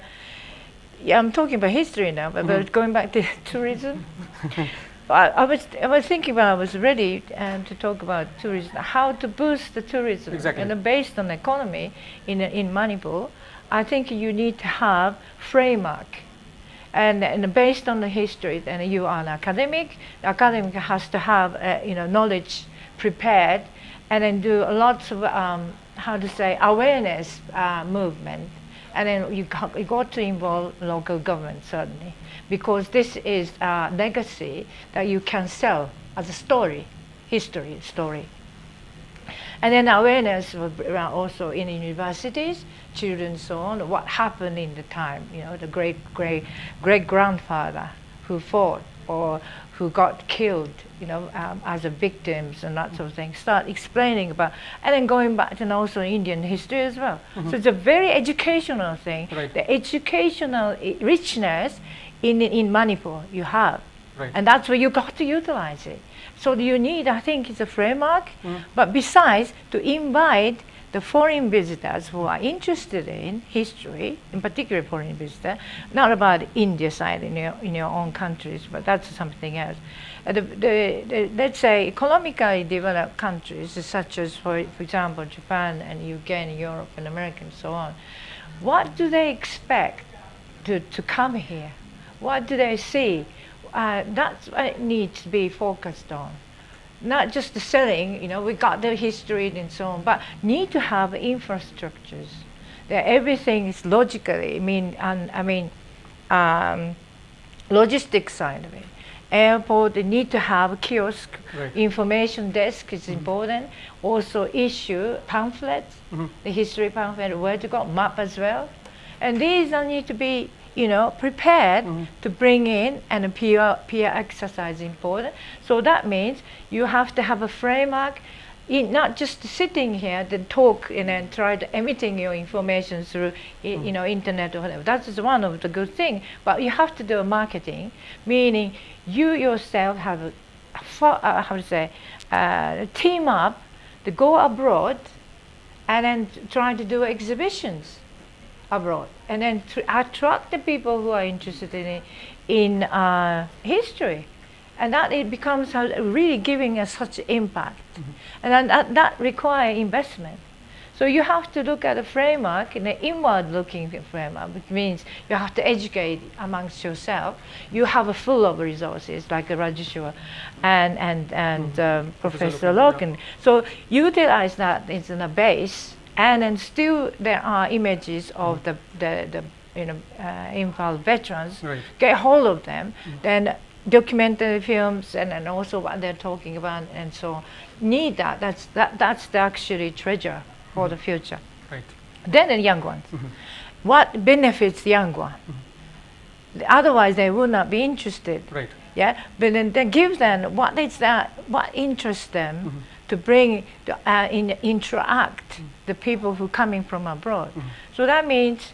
yeah, I'm talking about history now, but, but going back to tourism. I, I was I was thinking when I was ready um, to talk about tourism, how to boost the tourism, Exactly. And based on economy in in Manipur, I think you need to have framework, and, and based on the history, and you are an academic. The academic has to have uh, you know knowledge prepared, and then do lots of um, how to say awareness uh, movement, and then you got, you got to involve local government certainly, because this is a legacy that you can sell as a story, history story. And then awareness was around also in universities, children, so on, what happened in the time, you know, the great great great grandfather who fought or who got killed, you know, um, as a victims and that sort of thing. Start explaining about, and then going back and also Indian history as well. So it's a very educational thing. Right. The educational i- richness in in Manipur you have, Right. And that's where you got to utilize it. So you need, I think, it's a framework. But besides, to invite the foreign visitors who are interested in history, in particular foreign visitor, not about India side in your, in your own countries, but that's something else. Uh, the, the, the, let's say economically developed countries, such as, for, for example, Japan and U K and Europe and America and so on, what do they expect to, to come here? What do they see? Uh, that's what needs to be focused on. Not just the selling, you know, we got the history and so on, but need to have infrastructures that everything is logically, I mean, and, I mean, um, logistics side of it. Airport, they need to have a kiosk, Right. Information desk is important. Also issue pamphlets, Mhm. The history pamphlet, where to go, map as well. And these all need to be, you know, prepared Mhm. to bring in, and a P R, P R exercise important. So that means you have to have a framework, in, not just sitting here, then talk and then try to emitting your information through, y- you know, internet or whatever. That is one of the good thing. But you have to do a marketing, meaning you yourself have a, a fo- uh, how to say, uh, team up to go abroad and then try to do exhibitions abroad and then tr- attract the people who are interested in, in uh, history. And that it becomes a- really giving us such impact. And then that, that require investment. So you have to look at a framework in an inward-looking framework, which means you have to educate amongst yourself. You have a full of resources like Rajeshwar and and and um, Professor Professor Loken, yeah. Loken. So utilize that as a base, and then still there are images of the the, the you know uh, Imphal veterans. Right. Get hold of them, then documentary films, and, and also what they're talking about, and so on. Need that. That's that. That's the actually treasure for the future. Right. Then the young ones. What benefits the young one? Otherwise, they will not be interested. Right. Yeah, but then, then give them what is that, what interests them to bring, to, uh, in, interact the people who coming from abroad. So that means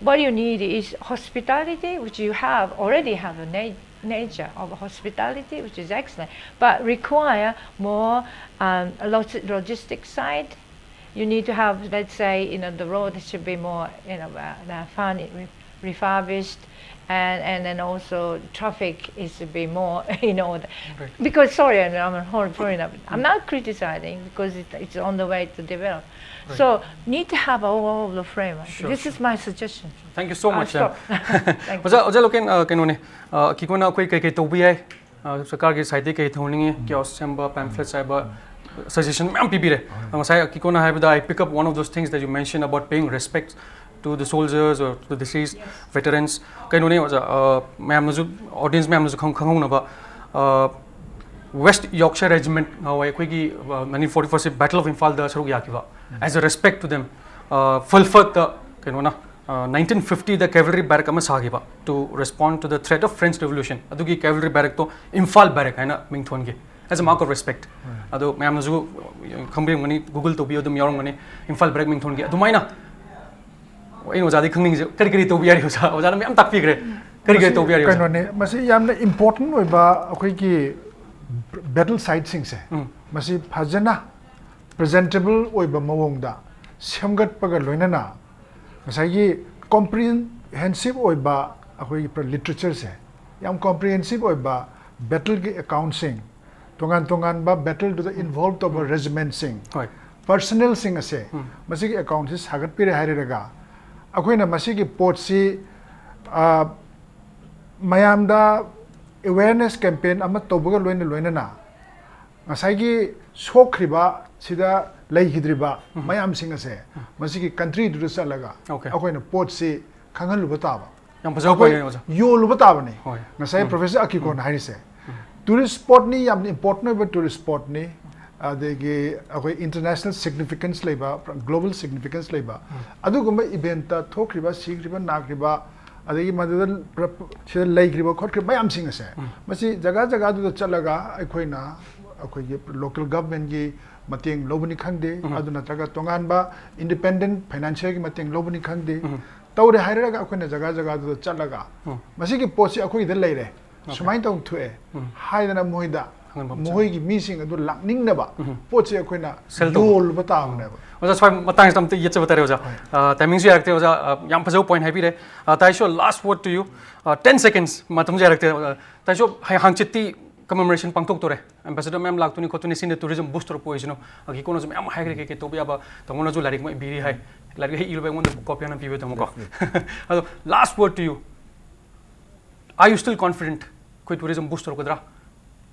what you need is hospitality, which you have already have a na- nature of hospitality, which is excellent, but require more um, log- logistic side You need to have, let's say, you know, the road should be more, you know, uh, uh, furni- re- refurbished, and and then also traffic is to be more, you know, the- Right. Because, sorry, I'm, I'm a whole foreigner. I'm not criticizing because it, it's on the way to develop. So need to have a overall framework. Sure, This sure. is my suggestion. Thank you so I'll much. stop. Thank you. ꯑꯣꯖꯥ ꯑꯣꯖꯥ local ꯑ, ꯀꯩꯅꯣꯅꯦ, ꯑ, ꯀꯤꯀꯣꯅ ꯑꯩꯈꯣꯏ ꯀꯩꯀꯩ ꯇꯧꯕ ꯌꯥꯏ? ꯑ, ꯁꯔꯀꯥꯔꯒꯤ ꯁꯥꯏꯠꯇꯒꯤ ꯀꯩ ꯇꯧꯍꯟꯅꯤꯡꯉꯤ? ꯀꯤꯑꯣꯁ ꯁꯦꯝꯕ, ꯄꯦꯝꯐ꯭ꯂꯦꯠ ꯍꯥꯏꯕ, ꯁꯖꯦꯁꯟ ꯃꯌꯥꯝ ꯄꯤꯕꯤꯔꯦ꯫ ꯑ, ꯉꯁꯥꯏ ꯀꯤꯀꯣꯅ ꯍꯥꯏꯕꯗ, I pick up one of those things that you mentioned about paying respect to the soldiers or to the deceased veterans. ꯀꯩꯅꯣꯅꯦ ꯑꯣꯖꯥ, ꯑ, ꯃꯌꯥꯝꯅꯁꯨ, ꯑꯣꯗꯤꯌꯦꯟꯁ ꯃꯌꯥꯝꯅꯁꯨ ꯈꯪ- ꯈꯪꯍꯧꯅꯕ, ꯑ, West Yorkshire Regiment ꯉꯍꯥꯟꯋꯥꯏ ꯑꯩꯈꯣꯏꯒꯤ, ꯑ, nineteen forty-four battle of Imphal ꯗ ꯁꯔꯨꯛ ꯌꯥꯈꯤꯕ, as a respect to them, ꯑ, ꯐꯜꯐꯠꯇ ꯀꯩꯅꯣꯅ, ꯑ, nineteen fifty ꯗ cavalry barrack ꯑꯃ ꯁꯥꯈꯤꯕ, to respond to the threat of French Revolution. ꯑꯗꯨꯒꯤ cavalry barrack ꯇꯣ ꯏꯝꯐꯥꯜ barrack ꯍꯥꯏꯅ ꯃꯤꯡ ꯊꯣꯟꯈꯤ, as a mark of respect. ꯑꯗꯣ ꯃꯌꯥꯝꯅꯁꯨ ꯈꯪꯕꯤꯔꯝꯒꯅꯤ, Google ꯇꯧꯕꯤꯌꯣ, ꯑꯗꯨꯝ ꯌꯥꯎꯔꯝꯒꯅꯤ, ꯏꯝꯐꯥꯜ barrack ꯃꯤꯡ ꯊꯣꯟꯈꯤ꯫ ꯑꯗꯨꯃꯥꯏꯅ ꯑꯩꯅ ꯑꯣꯖꯥꯗꯤ ꯈꯪꯅꯤꯡꯉꯤꯁꯦ, ꯀꯔꯤ ꯀꯔꯤ ꯇꯧꯕ ꯌꯥꯔꯤ ꯑꯣꯖꯥ? ꯑꯣꯖꯥꯅ ꯃꯌꯥꯝ ꯇꯥꯛꯄꯤꯈ꯭ꯔꯦ, ꯀꯔꯤ ꯀꯔꯤ ꯃꯁꯤ ꯇꯧꯕ ꯌꯥꯔꯤ ꯑꯣꯖꯥ? ꯀꯩꯅꯣꯅꯦ, ꯃꯁꯤ ꯌꯥꯝꯅ ꯏꯝꯄꯣꯔꯇꯦꯟ ꯑꯣꯏꯕ ꯑꯩꯈꯣꯏꯒꯤ ꯕꯦꯇꯜ ꯁꯥꯏꯠꯁꯤꯡꯁꯦ, ꯎꯝ. ꯃꯁꯤ ꯐꯖꯅ ꯄ꯭ꯔꯖꯦꯟꯇꯦꯕꯜ ꯑꯣꯏꯕ ꯃꯑꯣꯡꯗ ꯁꯦꯝꯒꯠꯄꯒ ꯂꯣꯏꯅꯅ ꯉꯁꯥꯏꯒꯤ ꯀꯣꯝꯄ꯭ꯔꯤꯍꯦꯟꯁꯤꯞ ꯑꯣꯏꯕ ꯑꯩꯈꯣꯏꯒꯤ ꯂꯤꯇ꯭ꯔꯦꯆꯔꯁꯦ, ꯌꯥꯝ ꯀꯣꯝꯄ꯭ꯔꯤꯍꯦꯟꯁꯤꯞ ꯑꯣꯏꯕ ꯕꯦꯇꯜꯒꯤ ꯑꯦꯀꯥꯎꯟꯁꯤꯡ, ꯇꯣꯉꯥꯟ ꯇꯣꯉꯥꯟꯕ ꯕꯦꯇꯜꯗꯨꯗ ꯏꯟꯚꯣꯜꯕ ꯇꯧꯕ ꯔꯦꯖꯤꯃꯦꯟꯁꯤꯡ, ꯍꯣꯏ. ꯄꯔꯁꯅꯦꯜꯁꯤꯡ ꯑꯁꯦ, ꯃꯁꯤꯒꯤ ꯑꯦꯀꯥꯎꯟꯁꯤ ꯁꯥꯒꯠꯄꯤꯔꯦ ꯍꯥꯏꯔꯒ, ꯑꯩꯈꯣꯏꯅ ꯃꯁꯤꯒꯤ ꯄꯣꯠꯁꯤ, ꯑ, ꯃꯌꯥꯝꯗ ꯑꯦꯋꯦꯔꯅꯦꯁ ꯀꯦꯝꯄꯦꯟ ꯑꯃ ꯇꯧꯕꯒ ꯂꯣꯏꯅ ꯂꯣꯏꯅꯅ ꯉꯁꯥꯏꯒꯤ ꯁꯣꯛꯈ꯭ꯔꯤꯕ ꯁꯤꯗ ꯂꯩꯈꯤꯗ꯭ꯔꯤꯕ ꯃꯌꯥꯝꯁꯤꯡ ꯑꯁꯦ ꯃꯁꯤꯒꯤ ꯀꯟꯇ꯭ꯔꯤꯗꯨꯗ ꯆꯠꯂꯒ Okay. ꯑꯩꯈꯣꯏꯅ ꯄꯣꯠꯁꯤ ꯈꯪꯍꯜꯂꯨꯕ ꯇꯥꯕ꯫ ꯌꯥꯝ ꯐꯖꯕ ꯑꯩꯈꯣꯏ point ꯅꯦ ꯑꯣꯖꯥ꯫ ꯌꯣꯜꯂꯨꯕ ꯇꯥꯕꯅꯤ꯫ ꯍꯣꯏ. ꯉꯁꯥꯏ ꯄ꯭ꯔꯣꯐꯦꯁꯔ ꯑꯀꯤꯀꯣꯟ ꯍꯥꯏꯔꯤꯁꯦ, ꯇꯨꯔꯤꯁ ꯁ꯭ꯄꯣꯠꯅꯤ, ꯌꯥꯝꯅ ꯏꯝꯄꯣꯔꯇꯦꯟ ꯑꯣꯏꯕ ꯇꯨꯔꯤꯁ ꯁ꯭ꯄꯣꯠꯅꯤ꯫ ꯑꯗꯒꯤ ꯑꯩꯈꯣꯏ ꯏꯟꯇꯔꯅꯦꯁꯅꯦꯜ ꯁꯤꯒꯅꯤꯐꯤꯀꯦꯟꯁ ꯂꯩꯕ, ꯒ꯭ꯂꯣꯕꯦꯜ ꯁꯤꯒꯅꯤꯐꯤꯀꯦꯟꯁ ꯂꯩꯕ, ꯑꯗꯨꯒꯨꯝꯕ ꯏꯚꯦꯟꯠꯇ ꯊꯣꯛꯈ꯭ꯔꯤꯕ, ꯁꯤꯈ꯭ꯔꯤꯕ, ꯅꯥꯈ꯭ꯔꯤꯕ, ꯑꯗꯒꯤ ꯃꯗꯨꯗ ꯄ꯭ꯔ- ꯁꯤꯗ ꯂꯩꯈ꯭ꯔꯤꯕ ꯈꯣꯠꯈ꯭ꯔꯤꯕ ꯃꯌꯥꯝꯁꯤꯡ ꯑꯁꯦ, ꯃꯁꯤ ꯖꯒꯥ ꯖꯒꯥꯗꯨꯗ ꯆꯠꯂꯒ ꯑꯩꯈꯣꯏꯅ ꯑꯩꯈꯣꯏꯒꯤ ꯂꯣꯀꯦꯜ ꯒꯚꯔꯟꯃꯦꯟꯠꯀꯤ ꯃꯇꯦꯡ ꯂꯧꯕꯅꯤ ꯈꯪꯗꯦ, ꯑꯗꯨ ꯅꯠꯇ꯭ꯔꯒ ꯇꯣꯉꯥꯟꯕ ꯏꯟꯗꯤꯄꯦꯟꯗꯦꯟꯠ ꯐꯥꯏꯅꯥꯟꯁꯤꯌꯦꯜꯒꯤ ꯃꯇꯦꯡ ꯂꯧꯕꯅꯤ ꯈꯪꯗꯦ, ꯇꯧꯔꯦ ꯍꯥꯏꯔꯒ ꯑꯩꯈꯣꯏꯅ ꯖꯒꯥ ꯖꯒꯥꯗꯨꯗ ꯆꯠꯂꯒ ꯃꯁꯤꯒꯤ ꯄꯣꯠꯁꯤ ꯑꯩꯈꯣꯏꯒꯤꯗ ꯂꯩꯔꯦ, ꯁꯨꯃꯥꯏꯅ ꯇꯧꯅ ꯊꯣꯛꯑꯦ ꯍꯥꯏꯗꯅ ꯃꯣꯏꯗ ꯃꯈꯣꯏꯒꯤ ꯃꯤꯁꯤꯡ ꯑꯗꯨ ꯂꯥꯛꯅꯤꯡꯅꯕ ꯄꯣꯠꯁꯦ ꯑꯩꯈꯣꯏꯅ Sell ꯇꯧꯕ꯫ ꯌꯣꯜꯂꯨꯕ ꯇꯥꯕꯅꯦꯕ꯫ ꯑꯣꯖꯥ, ꯁ꯭ꯋꯥꯏ ꯃꯇꯥꯡꯁꯤꯗ ꯑꯝꯇ ꯌꯦꯠꯆꯕ ꯇꯥꯔꯦ ꯑꯣꯖꯥ꯫ ꯇꯥꯏꯃꯤꯡꯁꯨ ꯌꯥꯔꯛꯇꯦ ꯑꯣꯖꯥ꯫ ꯑ, ꯌꯥꯝ ꯐꯖꯕ ꯄꯣꯏꯟ ꯍꯥꯏꯕꯤꯔꯦ꯫ ꯑ, ꯇꯥꯏꯁꯣ, last word to you. ꯑ, ten seconds, ꯃꯇꯝꯁꯨ ꯌꯥꯔꯛꯇꯦ꯫ ꯑ, ꯇꯥꯏꯁꯣ, ꯍꯌꯦꯡ ꯍꯥꯡꯆꯤꯠꯇꯤ commemoration ꯄꯥꯡꯊꯣꯛꯇꯣꯔꯦ꯫ Ambassador ꯃꯌꯥꯝ ꯂꯥꯛꯇꯣꯏꯅꯤ ꯈꯣꯠꯇꯣꯏꯅꯤ, ꯁꯤꯅ tourism boost ꯇꯧꯔꯛꯄ ꯑꯣꯏꯁꯅꯨ꯫ ꯑꯗꯒꯤ ꯀꯣꯟꯅꯁꯨ ꯃꯌꯥꯝ ꯍꯥꯏꯈ꯭ꯔꯦ ꯀꯩ ꯀꯩ ꯇꯧꯕ ꯌꯥꯕ꯫ ꯇꯥꯃꯣꯅꯁꯨ ꯂꯥꯏꯔꯤꯛ ꯑꯃ ꯏꯕꯤꯔꯤ ꯍꯥꯏ꯫ ꯂꯥꯏꯔꯤꯛ ꯍꯦꯛ ꯏꯔꯨꯕ ꯑꯩꯉꯣꯟꯗ copy ꯑꯃ ꯄꯤꯕ ꯇꯥꯃꯣꯀꯣ꯫ ꯑꯗꯣ, last word to you. Are you still confident ꯑꯩꯈꯣꯏ tourism boost ꯇꯧꯔꯛꯀꯗ꯭ꯔꯥ?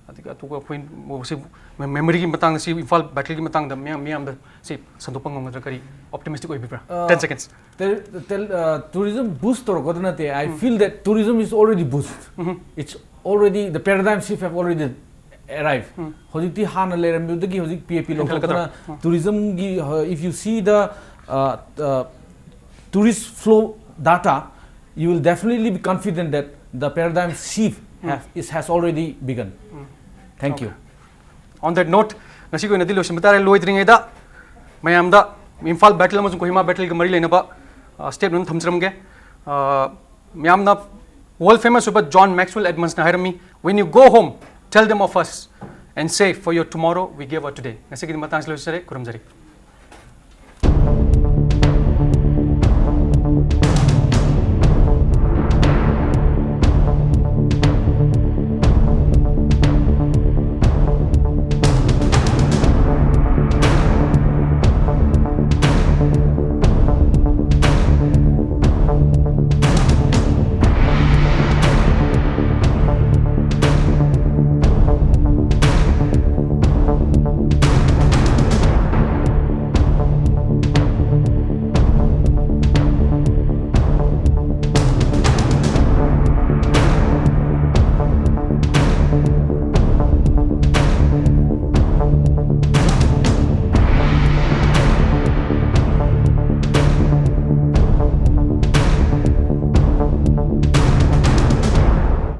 ꯑꯗꯨꯒ ꯑꯇꯣꯞꯄ ꯑꯩꯈꯣꯏ ꯁꯤ memory ꯒꯤ ꯃꯇꯥꯡꯗ, ꯁꯤ ꯏꯝꯐꯥꯜ battle ꯒꯤ ꯃꯇꯥꯡꯗ ꯃꯌꯥꯝ, ꯃꯤꯌꯥꯝꯗ ꯁꯤ ꯁꯟꯗꯣꯛꯄ ꯉꯝꯒꯗ꯭ꯔꯥ? ꯀꯔꯤ optimistic ꯑꯣꯏꯕꯤꯕ꯭ꯔꯥ? ꯑ, Ten seconds. ꯇꯦ- ꯇꯦꯜ- ꯑ, tourism boost ꯇꯧꯔꯛꯀꯗ ꯅꯠꯇꯦ. I feel that tourism is already boost. It's already, the paradigm shift have already arrived. ꯍꯧꯖꯤꯛꯇꯤ ꯍꯥꯟꯅ ꯂꯩꯔꯝꯕꯗꯒꯤ ꯍꯧꯖꯤꯛ P A P ꯂꯧꯊꯣꯛꯇꯅ ꯍꯦꯟꯒꯠꯂꯛꯀꯗꯧꯔꯦ꯫ Tourism ꯒꯤ, uh, if you see the, uh, uh, tourist flow data, you will definitely be confident that the paradigm shift have, is, has already begun. Thank you. On that note, ꯉꯁꯤꯒꯤ ꯑꯣꯏꯅꯗꯤ ꯂꯣꯏꯁꯤꯟꯕ ꯇꯥꯔꯦ꯫ ꯂꯣꯏꯗ꯭ꯔꯤꯉꯩꯗ ꯃꯌꯥꯝꯗ Imphal battle ꯑꯃꯁꯨꯡ Kohima battle ꯒ ꯃꯔꯤ ꯂꯩꯅꯕ statement ꯑꯃ ꯊꯝꯖꯔꯝꯒꯦ꯫ ꯑ, ꯃꯌꯥꯝꯅ world famous ꯑꯣꯏꯕ John Maxwell Edmonds ꯅ ꯍꯥꯏꯔꯝꯃꯤ, "When you go home, tell them of us and say, for your tomorrow, we gave our today." ꯉꯁꯤꯒꯤꯗꯤ ꯃꯇꯥꯡꯁꯤ ꯂꯣꯏꯁꯤꯟꯖꯔꯦ꯫ ꯈꯨꯔꯨꯝꯖꯔꯤ꯫